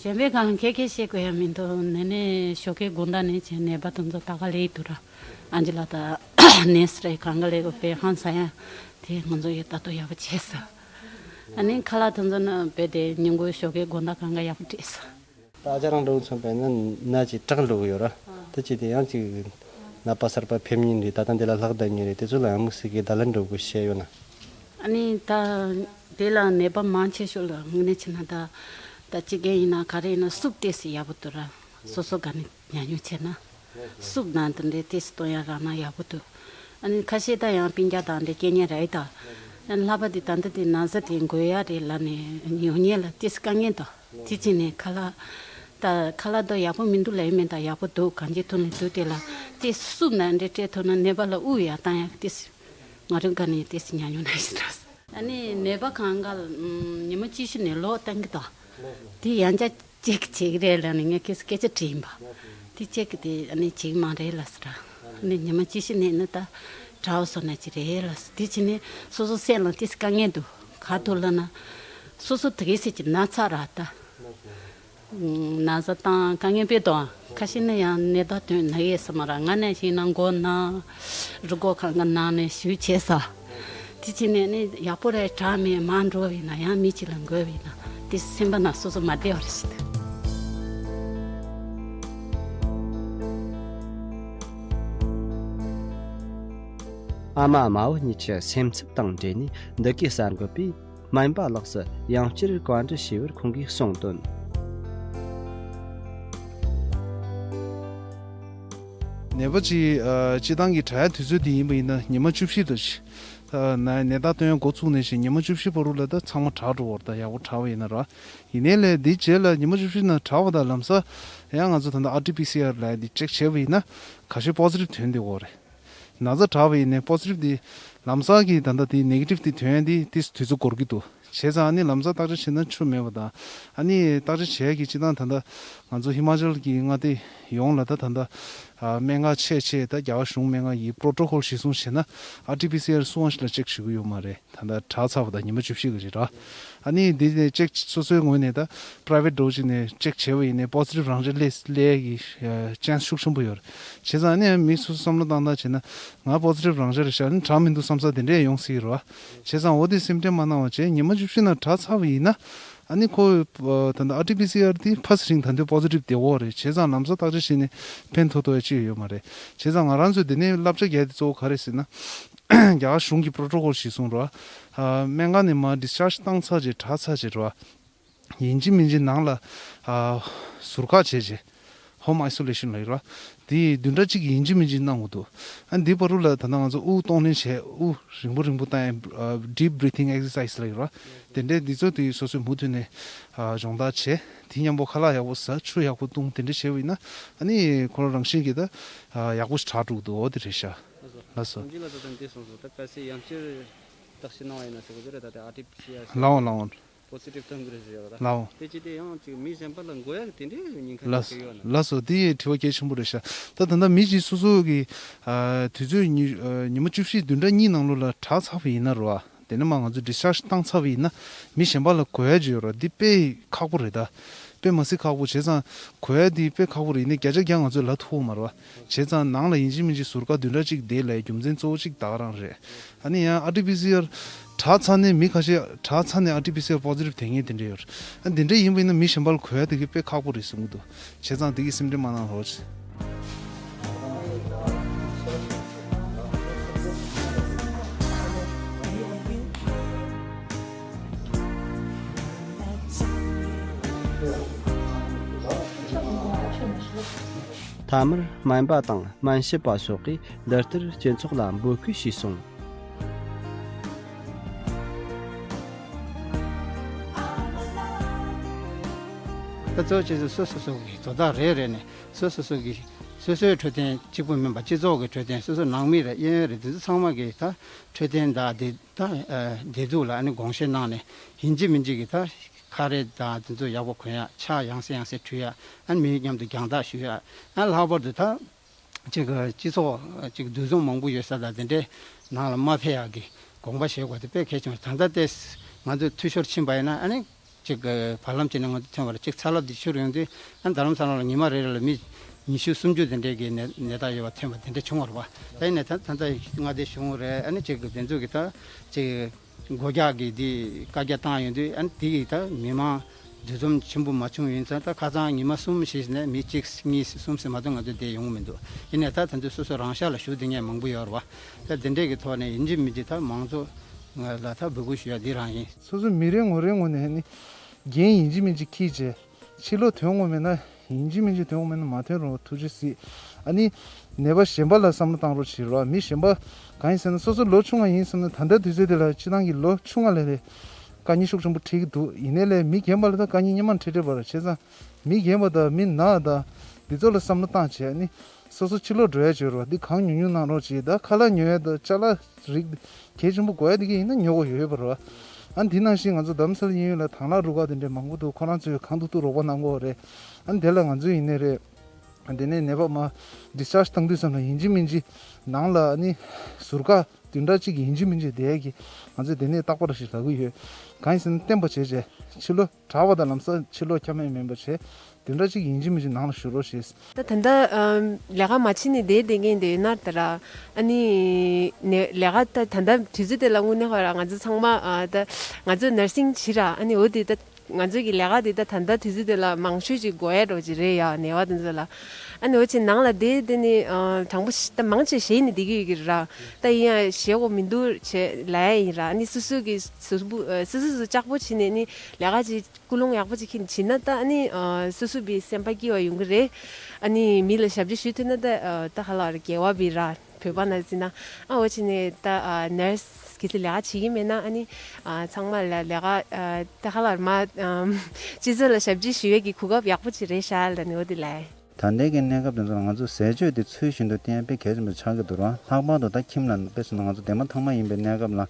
གཞན་པའི་སྒང་ལ་ཁྱད་ཁྱད་བཤད་དགོས་ཡ་མི་འདུག་ནས་ནས་ཞོགས་ཀའི་དགོང་དག་ནས་བྱས་ནད་པ་དེ་ཚོ་ད་ག་ལེ་འདུག་ར། ཨ་ཅག་ལ་ད་ནས་རེད། གང་ག་ལེ་གོ་བས་ཧང་སང་ཡ་དེ་ང་ཚོ་ཡི་ད་དུང་ཡག་པོ་བྱས་ས། ཨ་ནི་ཁ་ལག་དེ་ཚོ་ནི་བས་དེ་ཉིན་གུང་ཞོགས་ཀའི་དགོང་དག་གང་ག་ཡག་པོ་སྤྲད་ས། ད་ཨ་ཅག་རང་འགྲོ་མཚོན་པས་ན་ན་ཅིག་སྐྲག་འགྲོ་གི་ཡོད་ར། ད་ཅི་དེ་ཡང་ཅིག་ནད་པ་གསར་པ་ཕེབས་ཉིན་རེད། ད་ལྟ་འདི་ལ་ལྷག་བསྡད་ཉིན་རེད། དེ་ཚོ་ལ་ཡང་དམིགས་བསལ་གྱི་བརྡ་ལན་འགྲོ་དགོས་བཤད་ཡོད་ན། ཨ་ནི་ད་དེ་ལ་ནད་པ་མང་ཆེ་ཤོས་ལ་དངོས་གནས་བྱས་ན་ད་ད་ཅི་གེ་ཡིན་ན་ག་རེ་ཡིན་ན་སུབ་ཏེ་སི་ཡག་པོ་འདུག་ར། སོ་སོ་ག་ནས་ཉལ་ཉུལ་བྱས་ན། སུབ་ན་དེ་འདྲའི་ཏོག་ཙམ་གཏོང་ཡ་རག་ན་ཡག་པོ་འདུག་ཨ་ནི་ཁ་ཤས་ད་ཡང་སྤུན་ཀྱག་དང་འདྲ་སྐྱེ་ཉེ་རེད་ད། ཨ་ནི་ལྷག་པ་དེ་ད་ལྟ་དེ་ན་ཚ་དེ་འགོས་ཡ་རེད་ལབ་ནས་ཉོ་ཉེ་ལ་ཏོག་ཙམ་དཀའ་ངལ་འདུག་དེ་བྱས་ནས་ཁ་ལག་ད་ཁ་ལག་དོ་ཡག་པོ་མི་འདུག་ལབ་ཡ་མེད་ད། ཡག་པོ་འདུག་གང་ཅི་ཐུབ་ནས་འདུག་དེ་ལ་ཏོག་ཙམ་སུབ་ན་འདྲ་སྤྲད་ཐུབ་ན་ནད་པ་ལ་དབུགས་ཡར་བཏང་ཡ་ཏོག་ཙམ་ང་རང་ག་ནས་ཏོག་ཙམ་ཉལ་ཉུལ་ན་ཞིག་འདྲ། ཨ་ནི་ནད་པ་གང་ག་ལ་ཉི་མ་གཅིག་ཤུ་ནས་ལོག་བཏང་གི་དང་། དེ་ཡང་བསྐྱར་ཅེག་བྱེད་ཀྱི་རེད་ལབ་ནས་ངས་ཁྱེད་སྐད་ཆ་དྲིས་ཡིན་པ། དེ་ཅེག་གི་དེ་ཨ་ནི་བྱེད་ཀྱི་མ་རེད་ལབ་ཟེར། ཨ་ནི་ཉི་མ་གཅིག་ཤུ་ནས་ནི་ད་དྲག་སོང་ན་ཅི་རེད་ལབ་ཟེར། དེ་བྱས་ནས་སོ་སོ་སེམས་ལ་ཏོག་ཙམ་དཀའ་ངལ་འདུག་ག་ཐུག་ལབ་ན། སོ་སོ་དེ་གའི་སེམས་ཀྱི་ན་ཚ་ར་ད། ན་ཚ་དང་དཀའ་ངལ་དཔེ་དང་ཁ་ཤས་ནི་ཡང་ནད་རྟགས་སྟོན་ན་ཡས་ས་མ་ར། ང་ནས་ཤེས་ན་མགོ་ན། རུས་ཁོག་གང་ག་ན་ནས་ཞུ་བྱས་ས། དེ་བྱས་ནས་ནི་ཡག་པོ་རེད་དྲག་མེད་མར་འགྲོ་བས་ན་ཡང་མི་གཅིག་ལ་འགོས་བས་ན་དེ་སེམས་པ་ན་སོ་སོ་མ་བདེ་བ་རེད་ཤི། ཨ་མ་དམར་བོ་གཉིས་ཀྱི་སེམས་འཚབ་དང་འབྲེལ་ནས་འདི་གའི་གསར་འགོད་པས་སྨན་པ་ལགས་སུ་ཡང་བསྐྱར་བཀའ་འདྲི་ཞུས་པར་ཁོང་གིས་གསུངས་དོན། ནད་པ་ཅིག་ཨ་སྤྱི་བཏང་གི་དྲག་ཡ་དུས་ཚོད་འདི་ཡིན་པ་ཡིན་ན་ཉི་མ་བཅུ་བཞི་དང་ཕྱེད། ཨ་ནད་ནད་རྟགས་སྟོན་འགོ་ཚུགས་ནས་བཞིན་ཉི་མ་བཅུ་བཞི་བར་དུ་ལ་ད་ཚང་མ་དྲག་འགྲོ་བར་ད་ཡག་པོ་དྲག་པ་ཡིན་ན་ར། ཡིན་ནའི་ལས་འདི་རྗེས་ལ་ཉི་མ་བཅུ་བཞི་ནང་དྲག་པ་དང་ལམ་སང་ཡང་ང་ཚོ་ད་ལྟ་ཨར་ཊི་པི་སི་ཨར་ལབ་ཡ་འདི་ཅེག་བྱས་པ་ཡིན་ན་ག་ཤེད་པོ་ཛི་ཊིབ་ཐོན་བསྡད་ཡོད་རེད། ན་ཚ་དྲག་པ་ཡིན་ནའི་པོ་ཛི་ཊིབ་འདི་ལམ་སང་གི་ད་ལྟ་དེ་ནེ་གེ་ཊིབ་འདི་ཐོན་ཡ་འདི་ཏིས་དུས་ཚོད་འགོར་གི་འདུག་བྱས་ཙང་ཨ་ནི་ལམ་སང་བརྟག་དཔྱད་བྱས་ན་ཆུ་མེད་པ་དང་། ཨ་ནི་བརྟག་དཔྱད་བྱས་ཡ་གི་སྤྱི་བཏང་ད་ལྟ་ང་ཚོ་ཧི་མ་ཅལ་གྱི་མངའ་སྡེ་ཡོངས་ལ་ད་ད་ལྟ་ཨ་སྨན་ཁང་ཆེ་ཆེ་ད་རྒྱ་གར་གཞུང་སྨན་ཁང་གི་པྲོ་ཊོ་ཀོལ་གཞིར་བཟུང་བྱས་ན་ཨར་ཊི་པི་སི་ཨར་སུ་འང་ཞིག་ལ་ཅེག་ཞུ་གི་ཡོད་མ་རེད། ད་ལྟ་དྲག་ཚར་བ་དང་ཉི་མ་བཅུ་བཞི་གི་རེད་ར། ཨ་ནི་འདི་ནས་ཅེག་སོ་སོའི་ངོས་ནས་ད་པ་རའི་ཝེ་ཊི་འདྲ་བོ་ཅིག་ནས་ཅེག་བྱས་པ་ཡིན་ནའི་པོ་ཛི་ཊིབ་རང་འཇགས་སླེབས་སླེབས་ཀྱི་ཨ་ཅན་སི་ཤུགས་ཆེན་པོ་ཡོད་རེད། བྱས་ཙང་ཨ་ནི་མི་སོ་སོ་བསམ་བློ་བཏང་སྟངས་བྱས་ན་ང་པོ་ཛི་ཊིབ་རང་འཇགས་རེད་ཤག་ཨ་ནི་དྲག་མི་འདུག་བསམ་ས་དེ་འདྲས་ཡོང་སྲིད་རེད་བ། བྱས་ཙང་འོ་དེ་སེམས་ཁྲལ་མ་གནང་བ་བྱས། ཉི་མ་བཅུ་བཞི་ནང་དྲག་ཚར་བ་ཡིན་ན་ཨ་ནི་ཁོ་ད་ལྟ་ཨར་ཊི་པི་སི་ཨར་དེ་ཕ་སི་རིང་ད་དུང་པོ་ཛི་ཊིབ་དེ་འོ་རེད། བྱས་ཙང་ལམ་སང་བརྟག་དཔྱད་བྱས་ནས་ཕན་ཐོགས་ཐོགས་ཡ་ཅི་ཡོད་མ་རེད། བྱས་ཙང་ང་རང་ཚོས་དེ་ནས་བསླབ་བྱ་རྒྱག་དེ་གཙོ་བོ་ག་རེ་ཟེར་ན། རྒྱ་གར་གཞུང་གི་པྲོ་ཊོ་ཀོལ་གཞིར་བཟུང་རོ། ཨ་སྨན་ཁང་ནས་མར་ཌིས་ཅཱརཇ་བཏང་ཚར་རྗེས་དྲག་ཚར་རྗེས་རོ། ཡིན་གཅིག་མིན་གཅིག་ནང་ལ་ཨ་ཟུར་བཀག་བྱས་རྗེས་ཧོམ་ཨའི་སོ་ལེ་ཤན་ལབ་ཡོད་རོ། དེ་བདུན་ཕྲག་གཅིག་ཡིན་གཅིག་མིན་གཅིག་གནང་དགོས་འདུག་ཨ་འདི་བར་དུ་ལ་ད་ལྟ་ང་ཚོ་དབུགས་གཏོང་ལེན་བྱས། དབུགས་རིང་པོ་རིང་པོ་བཏང་ཡ་ཌིབ་བྷི་རི་ཐིང་ཨེག་སར་སའི་ཛི་ལབ་ཡོད་རོ། དེ་འདྲའི་འདི་ཚོ་དེ་སོ་སོས་མུ་མཐུད་ནས་ཨ་སྦྱོང་བརྡར་བྱས། དེ་མཉམ་པོ་ཁ་ལག་ཡག་པོ་ཟ། ཆུ་ཡག་པོ་བཏུང་། དེ་འདྲ་བྱས་པ་ཡིན་ན་ཨ་ནི་ཁོ་རང་རང་བཞིན་གྱིས་ད་ཨ་ཡག་པོ་ཞིག་དྲག་འགྲོ་གི་འདུག་འོ་དེ་རེད་ཤག་ལགས་སོ། ལགས་སོ། ཐམས་ཅད་ལ་ད་ལྟ་འདི་སོང་སོང་ད་གལ་སྲིད་ཡང་བསྐྱར་བརྟག་ཞིབ་གནང་བ་ཡིན་ན་ཟེར་གི་འདུག་རེད། ད་ལྟ་ཨར་ཊི་པི་སི་ཨར་ཟེར་ལའོ་ལའོ། པོ་ཛི་ཊིབ་ཐོན་གི་རེད་ཟེར་ཡོད་རེད། ལའོ། དེ་ཅི་སྟེ་ཡང་ཅིག་མི་གཞན་པ་ལ་འགོས་ཡག་དེ་འདྲའི་ཉེན་ཁ་ལ་ཅིག་ཡོད་ན། ལགས་སོ། དེ་དྲི་བ་གལ་ཆེན་པོ་རེད་ཤག་ད་ད་ལྟ་མི་གཅིག་སོ་སོ་གི་ཨ་དུས་ཚོད་ཉི་ཨ་ཉི་མ་བཅུ་བཞི་བདུན་ཕྲག་གཉིས་ནང་ལོགས་ལ་དྲག་ཚར་བ་ཡིན་ན་རོ། དེ་ནས་མར་ང་ཚོ་ཌིས་ཅཱརཇ་བཏང་ཚར་བ་ཡིན་ན་མི་གཞན་པ་ལ་འགོས་ཡག་ཅིག་ཡོད་རོ། འདི་དཔེ་ཁག་པོ་རེད་ད། དཔེ་མ་སྲིད་ཁག་པོ། བྱས་ཙང་འགོས་ཡག་འདི་དཔེ་ཁག་པོ་རེད། ཡིན་ནའི་བརྒྱ་ཆ་བརྒྱ་ང་ཚོས་ལབ་ཐུབ་ཀྱི་མ་རེད་བ། བྱས་ཙང་ནང་ལ་ཡིན་གཅིག་མིན་གཅིག་ཟུར་བཀག་བདུན་ཕྲག་གཅིག་བསྡད་ལབ་ཡག་རྒྱུ་མཚན་གཙོ་བོ་གཅིག་ད་ག་རང་རེད། ཨ་ནི་ཡང་ཨར་ཊི་པི་སི་ཨར་དྲག་ཚར་ནས་མི་ཁ་ཤས་དྲག་ཚར་ནས་ཨར་ཊི་པི་སི་ཨར་པོ་ཛི་ཊིབ་ཐོན་མཁན་དེ་འདྲ་ཡོད་རེད། ཨ་འདི་འདྲ་ཡིན་པ་ཡིན་ན་མི་གཞན་པ་ལ་འགོས་ཡག་དེ་གི་དཔེ་ཁག་པོ་རེད་བསམ་གྱི་འདུག་བྱས་ཙང་དེ་གི་སེམས་ཁྲལ་མ་གནང་རོགས། མཐའ་མར་སྨན་པ་དང་སྨན་ཞབས་པ་སོགས་ཀྱིས་འདི་ལྟར་སྤྱི་ཚོགས་ལ་འབོད་སྐུལ་ཞུས་སོང་། ད་གཙོ་ཆེ་ཤོས་སོ་སོ་སོ་གི་དོ་བདག་རེ་རེ་ནས་སོ་སོ་སོ་གི་སོ་སོའི་འཕྲོད་བསྟེན་གཅིག་པུ་མིན་པ་སྤྱི་ཚོགས་ཀྱི་འཕྲོད་བསྟེན། སོ་སོ་ནང་མི་རེད། གཡས་གཡོན་རེད། དེ་ཚོ་ཚང་མ་གི་ད་འཕྲོད་བསྟེན་དང་བདེ་ད་ཨ་བདེ་སྡུག་ལ་ཨ་ནི་དགོངས་བཞེས་གནང་ནས་ཡིན་གཅིག་མིན་གཅིག་གི་ད་ཁ་རས་དང་དེ་ཚོ་ཡག་པོ་གོན་ཡག་ཕྱག་ཡང་སེ་ཡང་སེ་འཁྲུད་ཡག་ཨ་ནི་མིའི་མཉམ་དུ་རྒྱང་ཐག་ཞུ་ཡག་ཨ་ལྷག་པར་དུ་ད་ཅིག་སྤྱི་ཚོགས་ཅིག་འདུ་འཛོམས་མང་པོ་ཡོད་ས་དང་དེ་འདྲའི་ནང་ལ་མ་ཕེབས་ཡག་གི་དགོངས་པ་བཞེས་དགོས་དེ་དཔེ་གལ་ཆེན་པོ་རེད། ད་ལྟ་དེ་ང་ཚོ་འཐུས་ཤོར་ཕྱིན་པ་ཡིན་ན་ཨ་ནི། གཅིག་གི་བར་ལམ་གཅིག་ནས་ང་ཚོ་ཐོན་པ་རེད། གཅིག་ཚ་རླབས་འདི་འཕྱུར་ཡོང་དུས་ཨ་རྡ་རམ་ས་ལ་ལ་ཉི་མ་རེ་རེ་ལ་མི་ཉི་ཤུ་སུམ་ཅུ་དེ་འདྲའི་གི་ནད་ནད་རྟགས་ཡོད་པ་ཐོན་པ་དེ་འདྲ་བྱུང་བ་རེད་པ། ད་ཡིན་ནའི་ད་ད་ལྟ་མངའ་སྡེ་གཞུང་རེད། ཨ་ནི་གཅིག་གི་དེ་ཚོ་གི་ད་གཅིག་སྒོ་རྒྱག་གི་འདི་བཀའ་རྒྱ་བཏང་ཡོང་དུས་ཨ་ནི་དེ་གི་ད་མི་མང་ འདུ་འཛོམས་ཆེན་པོ་མ་བྱུང་ཡིན་ཙང་ད་ཁ་སང་ཉི་མ་གསུམ་བཞི་ནས་མི་གཅིག་གཉིས་གསུམ་ཟེར་མ་གཏོགས་ང་ཚོ་བསྡད་ཡོང་གི་མི་འདུག་ཡིན་ནའི་ད་ད་ཚོད་སོ་སོ་རང་ཤག་ལ་བཞུགས་བསྡད་མཁན་མང་པོ་ཡོད་རེད་བ། ད་དེ་འདྲས་ཀྱི་ཐོག་ནས་ཡིན་གཅིག་མིན་གཅིག་ད་མང་ཚོགས་ལ་ད་འབོད་སྐུལ་ཞུ་ཡ་འདི་རང་ཡིན། སོ་སོ་མི་རེ་ངོ་རེ་ངོས་ནས་ནི་འགན་ཡིན་གཅིག་མིན་གཅིག་འཁྱེར་བྱས། ཕྱི་ལོགས་ཐོན་དགོས་མེད་ན་ཡིན་གཅིག་མིན་གཅིག་ཐོན་དགོས་མེད་ན་མ་ཐོན་རུང་ཐུགས་རྗེ་གཟིགས། ཨ་ནི་ནད་པ་གཞན་པ་ལ་བསམ་བློ་བཏང་རོགས་བྱེད་རོགས། མི་གཞན་པ་གང་ཡིན་ཟེར་ན་སོ་སོ་ལོ་ཆུང་བ་ཡིན་བསམ་ན་ད་ལྟ་དུས་ཚོད་དེ་ལ་སྤྱི་བཏང་གི་ལོ་ཆུང་བ་ལས་ལས་དཀའ་ངལ་ཤུགས་ཆེན་པོ་འཕྲད་ཀྱི་འདུག་ཡིན་ནའི་ལས་མི་རྒན་པ་ལ་ད་དཀའ་ངལ་སྙན་མ་འཕྲད་འཕྲད་པ་རེད། བྱས་ཙང་མི་རྒན་པ་དང་མི་ནག་དང་འདི་ཚོ་ལ་བསམ་བློ་བཏང་བྱས་ནི་སོ་སོ་ཕྱི་ལོགས་འགྲོ་ཡ་བྱོས་རོགས། འདི་གང་ཉུང་ཉུང་གནང་རོགས་བྱེད། ད་ཁ་ལག་ཉོ་ཡ་དང་ཅ་ལག་རིགས་གལ་ཆེན་པོ་དགོས་ཡ་དེ་ག་ཡིན་ན་ཉོ་དགོས་ཡོད་པ་རེད་བ། ཨ་འདི་ནང་བཞིན་ང་ཚོ་རྡ་རམ་ས་ལ་གཡས་གཡོན་ལ་དྭང་བླངས་རུ་ཁག་དེ་འདྲས་མང་པོ་འདུག་ཁོ་རང་ཚོས་གང་ཐུབ་ཐུབ་རོགས་པ་གནང་གི་ཡོད་རེད། ཨ་དེ་ལ་ང་ཚོས་ཡིན་ནའི་རེད། ཨ་དེ་ནས་ནད་པ་མར་ཌིས་ཅཱརཇ་བཏང་དུས་ཙམ་ལ་ཡིན་གཅིག་མིན་གཅིག་ནང་ལ་ཨ་ནི་ཟུར་བཀག་བདུན་ཕྲག་གཅིག་ཡིན་གཅིག་མིན་གཅིག་བསྡད་ཀྱི་ང་ཚོས་དེ་ནས་རྟག་པར་ཞིག་ལབ་ཀྱི་ཡོད། གང་ཡིན་ཟེར་ན་བརྟན་པོ་བྱས་བྱས་ཕྱི་ལོ་དྲག་པ་དང་ལམ་སང་ཕྱི་ལོ་ཁྱབ་མེད་མིན་པ་བྱས་བདུན་ཕྲག་གཅིག་ཡིན་གཅིག་མིན་གཅིག་ནང་ལ་བཞུགས་རོགས་ཞེས། ད་ད་ལྟ་ཨམ་ལས་ཀ་མ་བྱེད་ནས་བསྡད་བསྡད་མཁན་དེ་ཡོད་ན་ད་ར་ཨ་ནི་ནས་ལས་ཀ་ད་ད་ལྟ་དུས་ཚོད་དེ་ལ་དངོས་གནས་ཁོ་ར་ང་ཚོ་ཚང་མ་ཨ་ད་ང་ཚོ་ནར་སིང་བྱེད་ར་ཨ་ནི་འོ་དེ་ད་ང་ཚོ་གི་ལས་ཀ་དེ་ད་ད་ལྟ་དུས་ཚོད་དེ་ལ་མང་ཤོས་ཅིག་དགོས་ཡ་འགྲོ་ཅིག་རེད་ཡ་ནས་བ་དེ་ཚོ་ལ་ཨ་ནི་འོ་ཅིག་ནང་ལ་བསྡད་དེ་ནི་ཨ་དྲང་པོ་ཞིག་ད་མང་ཆེ་བཞེས་ནས་བསྡད་ཀྱི་ཡོད་ཀྱི་ར་ད་ཡིན་ཡ་བཞེས་དགོས་མི་འདུག་བྱས་ལ་ཡ་ཡིན་ར་ཨ་ནི་སུ་སུ་གི་སུ་སུ་སུ་ལྕགས་པོ་བྱེད་ནས་ནི་ལས་ཀ་ཅིག་ཀུན་སློང་ཡག་པོ་ཅིག་ཁྱེར་ནས་བྱེད་ན་ད་ཨ་ནི་ཨ་སོ་སོ་བི་སེམས་པ་སྐྱིད་པ་ཡོང་གི་རེད། ཨ་ནི་མི་ལ་ཞབས་ཕྱི་ཞུ་ཐུབ་ན་ད་ཨ་ད་ཧ་ལ་ར་དགེ་བ་བི་ར་བོད་པ་ན་ཟིན་ན་ཨ་འོ་ཅི་ནས་ད་ཨ་ནར་སི་གི་སི་ལས་ཀ་བྱེད་ཀྱི་མེད་ན་ཨ་ནི་ཨ་ཚང་མ་ལ་ལས་ཀ་ཨ་ད་ཧ་ལ་ར་མ་ཨ་སྤྱི་ཚོགས་ལ་ཞབས་ཕྱི་ཞུ་ཡས་ཀྱི་གོ་སྐབས་ཡག་པོ་ཅིག་རེད་ཤག་ལ་ནི་འོ་དེ་ལ། ད་ལྟའི་གི་གནས་སྐབས་དེ་ཚོ་ལ་ང་ཚོ་ཟས་སྤྱོད་དེ་ཚུལ་བཞིན་དུ་བསྟེན་ཡ་དཔེ་གལ་ཆེན་པོ་ཆགས་ཀྱི་འདུག་ར། ལྷག་པར་དུ་ད་ཁྱིམ་ལ་དཔེ་བཞག་ན་ང་ཚོ་འདས་མ་ཐང་མ་ཡིན་པའི་གནས་སྐབས་ལ་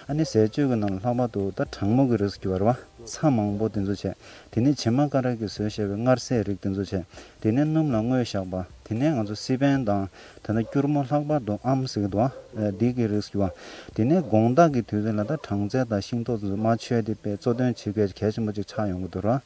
ཨ་ནི་ཟས་སྤྱོད་ཀྱི་ནང་ལ་ལྷག་པར་དུ་ད་གྲང་མོ་གི་རིགས་སུ་གྱུར་བ་རེད་བ། ཚྭ་མང་པོ་དེ་ཚོ་བྱས། དེ་ནས་བྱེ་མ་ཀ་ར་གིས་བཟོས་བཞག་པའི་མངར་ཟས་རིགས་དེ་ཚོ་བྱས། དེ་ནས་སྣུམ་ལ་སྔོ་བཞག་པ། དེ་ནས་ང་ཚོ་སི་པན་དང་ད་ལྟ་སྐྱུར་མོ་ལྷག་པར་དུ་ཨམ་ཟེར་གྱི་འདུག་ཨ། འདི་གི་རིགས་ཀྱི་བ། དེ་ནས་དགོང་དག་གི་དུས་ཚོད་ལ་ད་གྲང་ཚལ་དང་ཤིང་ཏོག་ཚོ་མ་མཆོད་དེ་དཔེ་གཙོ་དོན་བྱེད་དགོས་གལ་ཆེན་པོ་ཅིག་ཆགས་ཡོང་གི་འདུག་ར།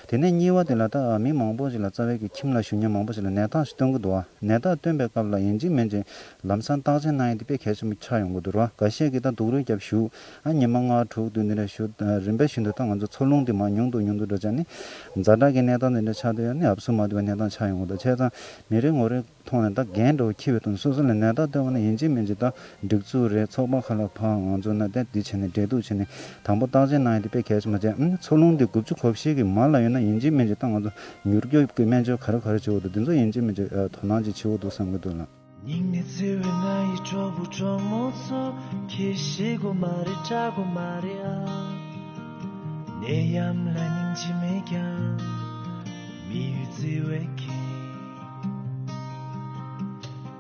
དེ་ནས་གཉིས་པ་དེ་ལ་ད་མི་མང་པོ་ཞིག་ལ་རྩ་བའི་གི་ཁྱིམ་ལ་བཞུགས་མཁན་མང་པོ་ཞིག་ལ་ནད་རྟགས་ཤིག་སྟོན་གྱི་འདུག་བ། ནད་རྟགས་སྟོན་པའི་སྐབས་ལ་ཡིན་གཅིག་མིན་གཅིག་ལམ་སང་བརྟག་དཔྱད་གནང་ཡས་དེ་དཔེ་གལ་ཆེན་པོ་ཆགས་ཡོང་གི་འདུག་ར། འགའ་ཤས་ཀྱིས་ད་སྡུག་རུས་བརྒྱབ་བཞུགས། ཨ་ཉི་མ་ལྔ་དྲུག་བདུན་དེ་འདྲ་བཞུགས། རིམ་པ་བཞིན་དུ་ད་ང་ཚོ་འཚོ་རླུང་དེ་མར་ཉུང་དུ་ཉུང་དུ་འགྲོ་བྱས་ནས་ཛ་དྲག་གི་གནས་སྟངས་དེ་འདྲ་ཆགས་དུས་ཨ་ནི་ཨབ་སུ་མ་བདེ་བའི་གནས་སྟངས་ཆགས་ཡོང་གི་འདུག་བྱས་ཙང་མི་རེ་ངོ་རེ་ཐོག་ནས་ད་འགན་འདྲ་བོ་འཁྱེར་བའི་ཐོག་ནས་སོ་སོ་ལ་ནད་རྟགས་སྟོན་པ་ན་ཡིན་གཅིག་མིན་གཅིག་ད་སྒྲིག་འཛུགས་རེད། ཚོགས་པ་ཁག་ལ་ཕར་ང་ཚོ་ན་ད་འདི་བྱས་ནས་འབྲེལ་གཏུག་བྱས་ནས་དང་པོ་བརྟག་དཔྱད་གནང་ཡ་དེ་དཔེ་གལ་ཆེན་པོ་བྱས། ཨ་ནི་འཚོ་རླུང་འདི་དགུ་བཅུ་གོ་བཞི་གི་མ་ལ་ཡོད་ན་ཡིན་གཅིག་མིན་གཅིག་ད་ང་ཚོ་མྱུར་སྐྱོབ་ཀྱི་སྨན་བཅོས་ག་རེ་ག་རེ་བྱེད་དགོས་འདུག་འདི་ཚོ་ཡིན་གཅིག་མིན་གཅིག་དོ་སྣང་ཅིག་བྱེད་དགོས་འདུག་བསམ་གྱི་འདུག་ལགས། སྙིང་ནས་བརྩེ་བའི་ང་ཡི་གྲོགས་པོ་གྲོགས་མོ་ཚོ། ཁྱེད་ཤེས་དགོས་མ་རེད་དྲན་དགོས་མ་རེད་ཨ། ནད་ཡམས་ལ་སྙིང་རྗེ་མེད་ཀྱང་། མི་ཡུལ་བརྩེ་བས་ཁེངས།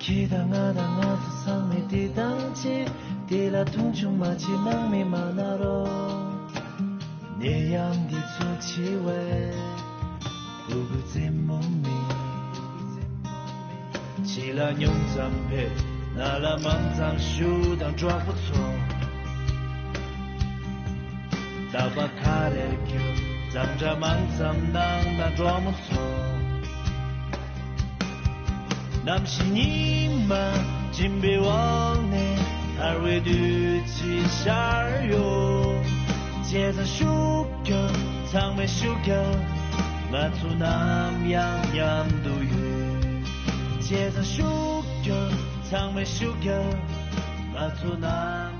ཁྱེད་དང་ང་དང་ང་ཚོ་ཚང་མས་བདེ་ཐང་ཆེད། དེ་ལ་མཐོང་ཆུང་མ་བྱེད་སྣང་མེད་མ་ན་རོགས། ནད་ཡམས་འདི་ཚོ་འཆི་བས་སྤུ་གུ་རྩེད་མོ་མེད། ཕྱི་ལ་ཉུང་ཙམ་ཕེབས། ནང་ལ་མང་ཙམ་བཞུགས་དང་གྲོགས་པོ་ཚོ། རྟག་པར་ཁ་རེ་རྒྱུག་འཛོམས་གྲྭ་མང་ཙམ་གནང་དང་གྲོགས་མོ་ཚོ། གནམ་གཤིས་ཉི་མ་སྦྱིན་པའི་འོག་ནས་ཐར་བའི་དུས་ཚོད་ཤར་ཡོད། བྱས་ཙང་ཤུགས་རྒྱབ། ཚང་མས་ཤུགས་རྒྱབ། ང་ཚོ་ནམ་ཡང་མཉམ་དུ་ཡོད། བྱས་ཙང་ཤུགས་རྒྱབ། ཚང་མས་ཤུགས་རྒྱབ། ང་ཚོ་ནམ།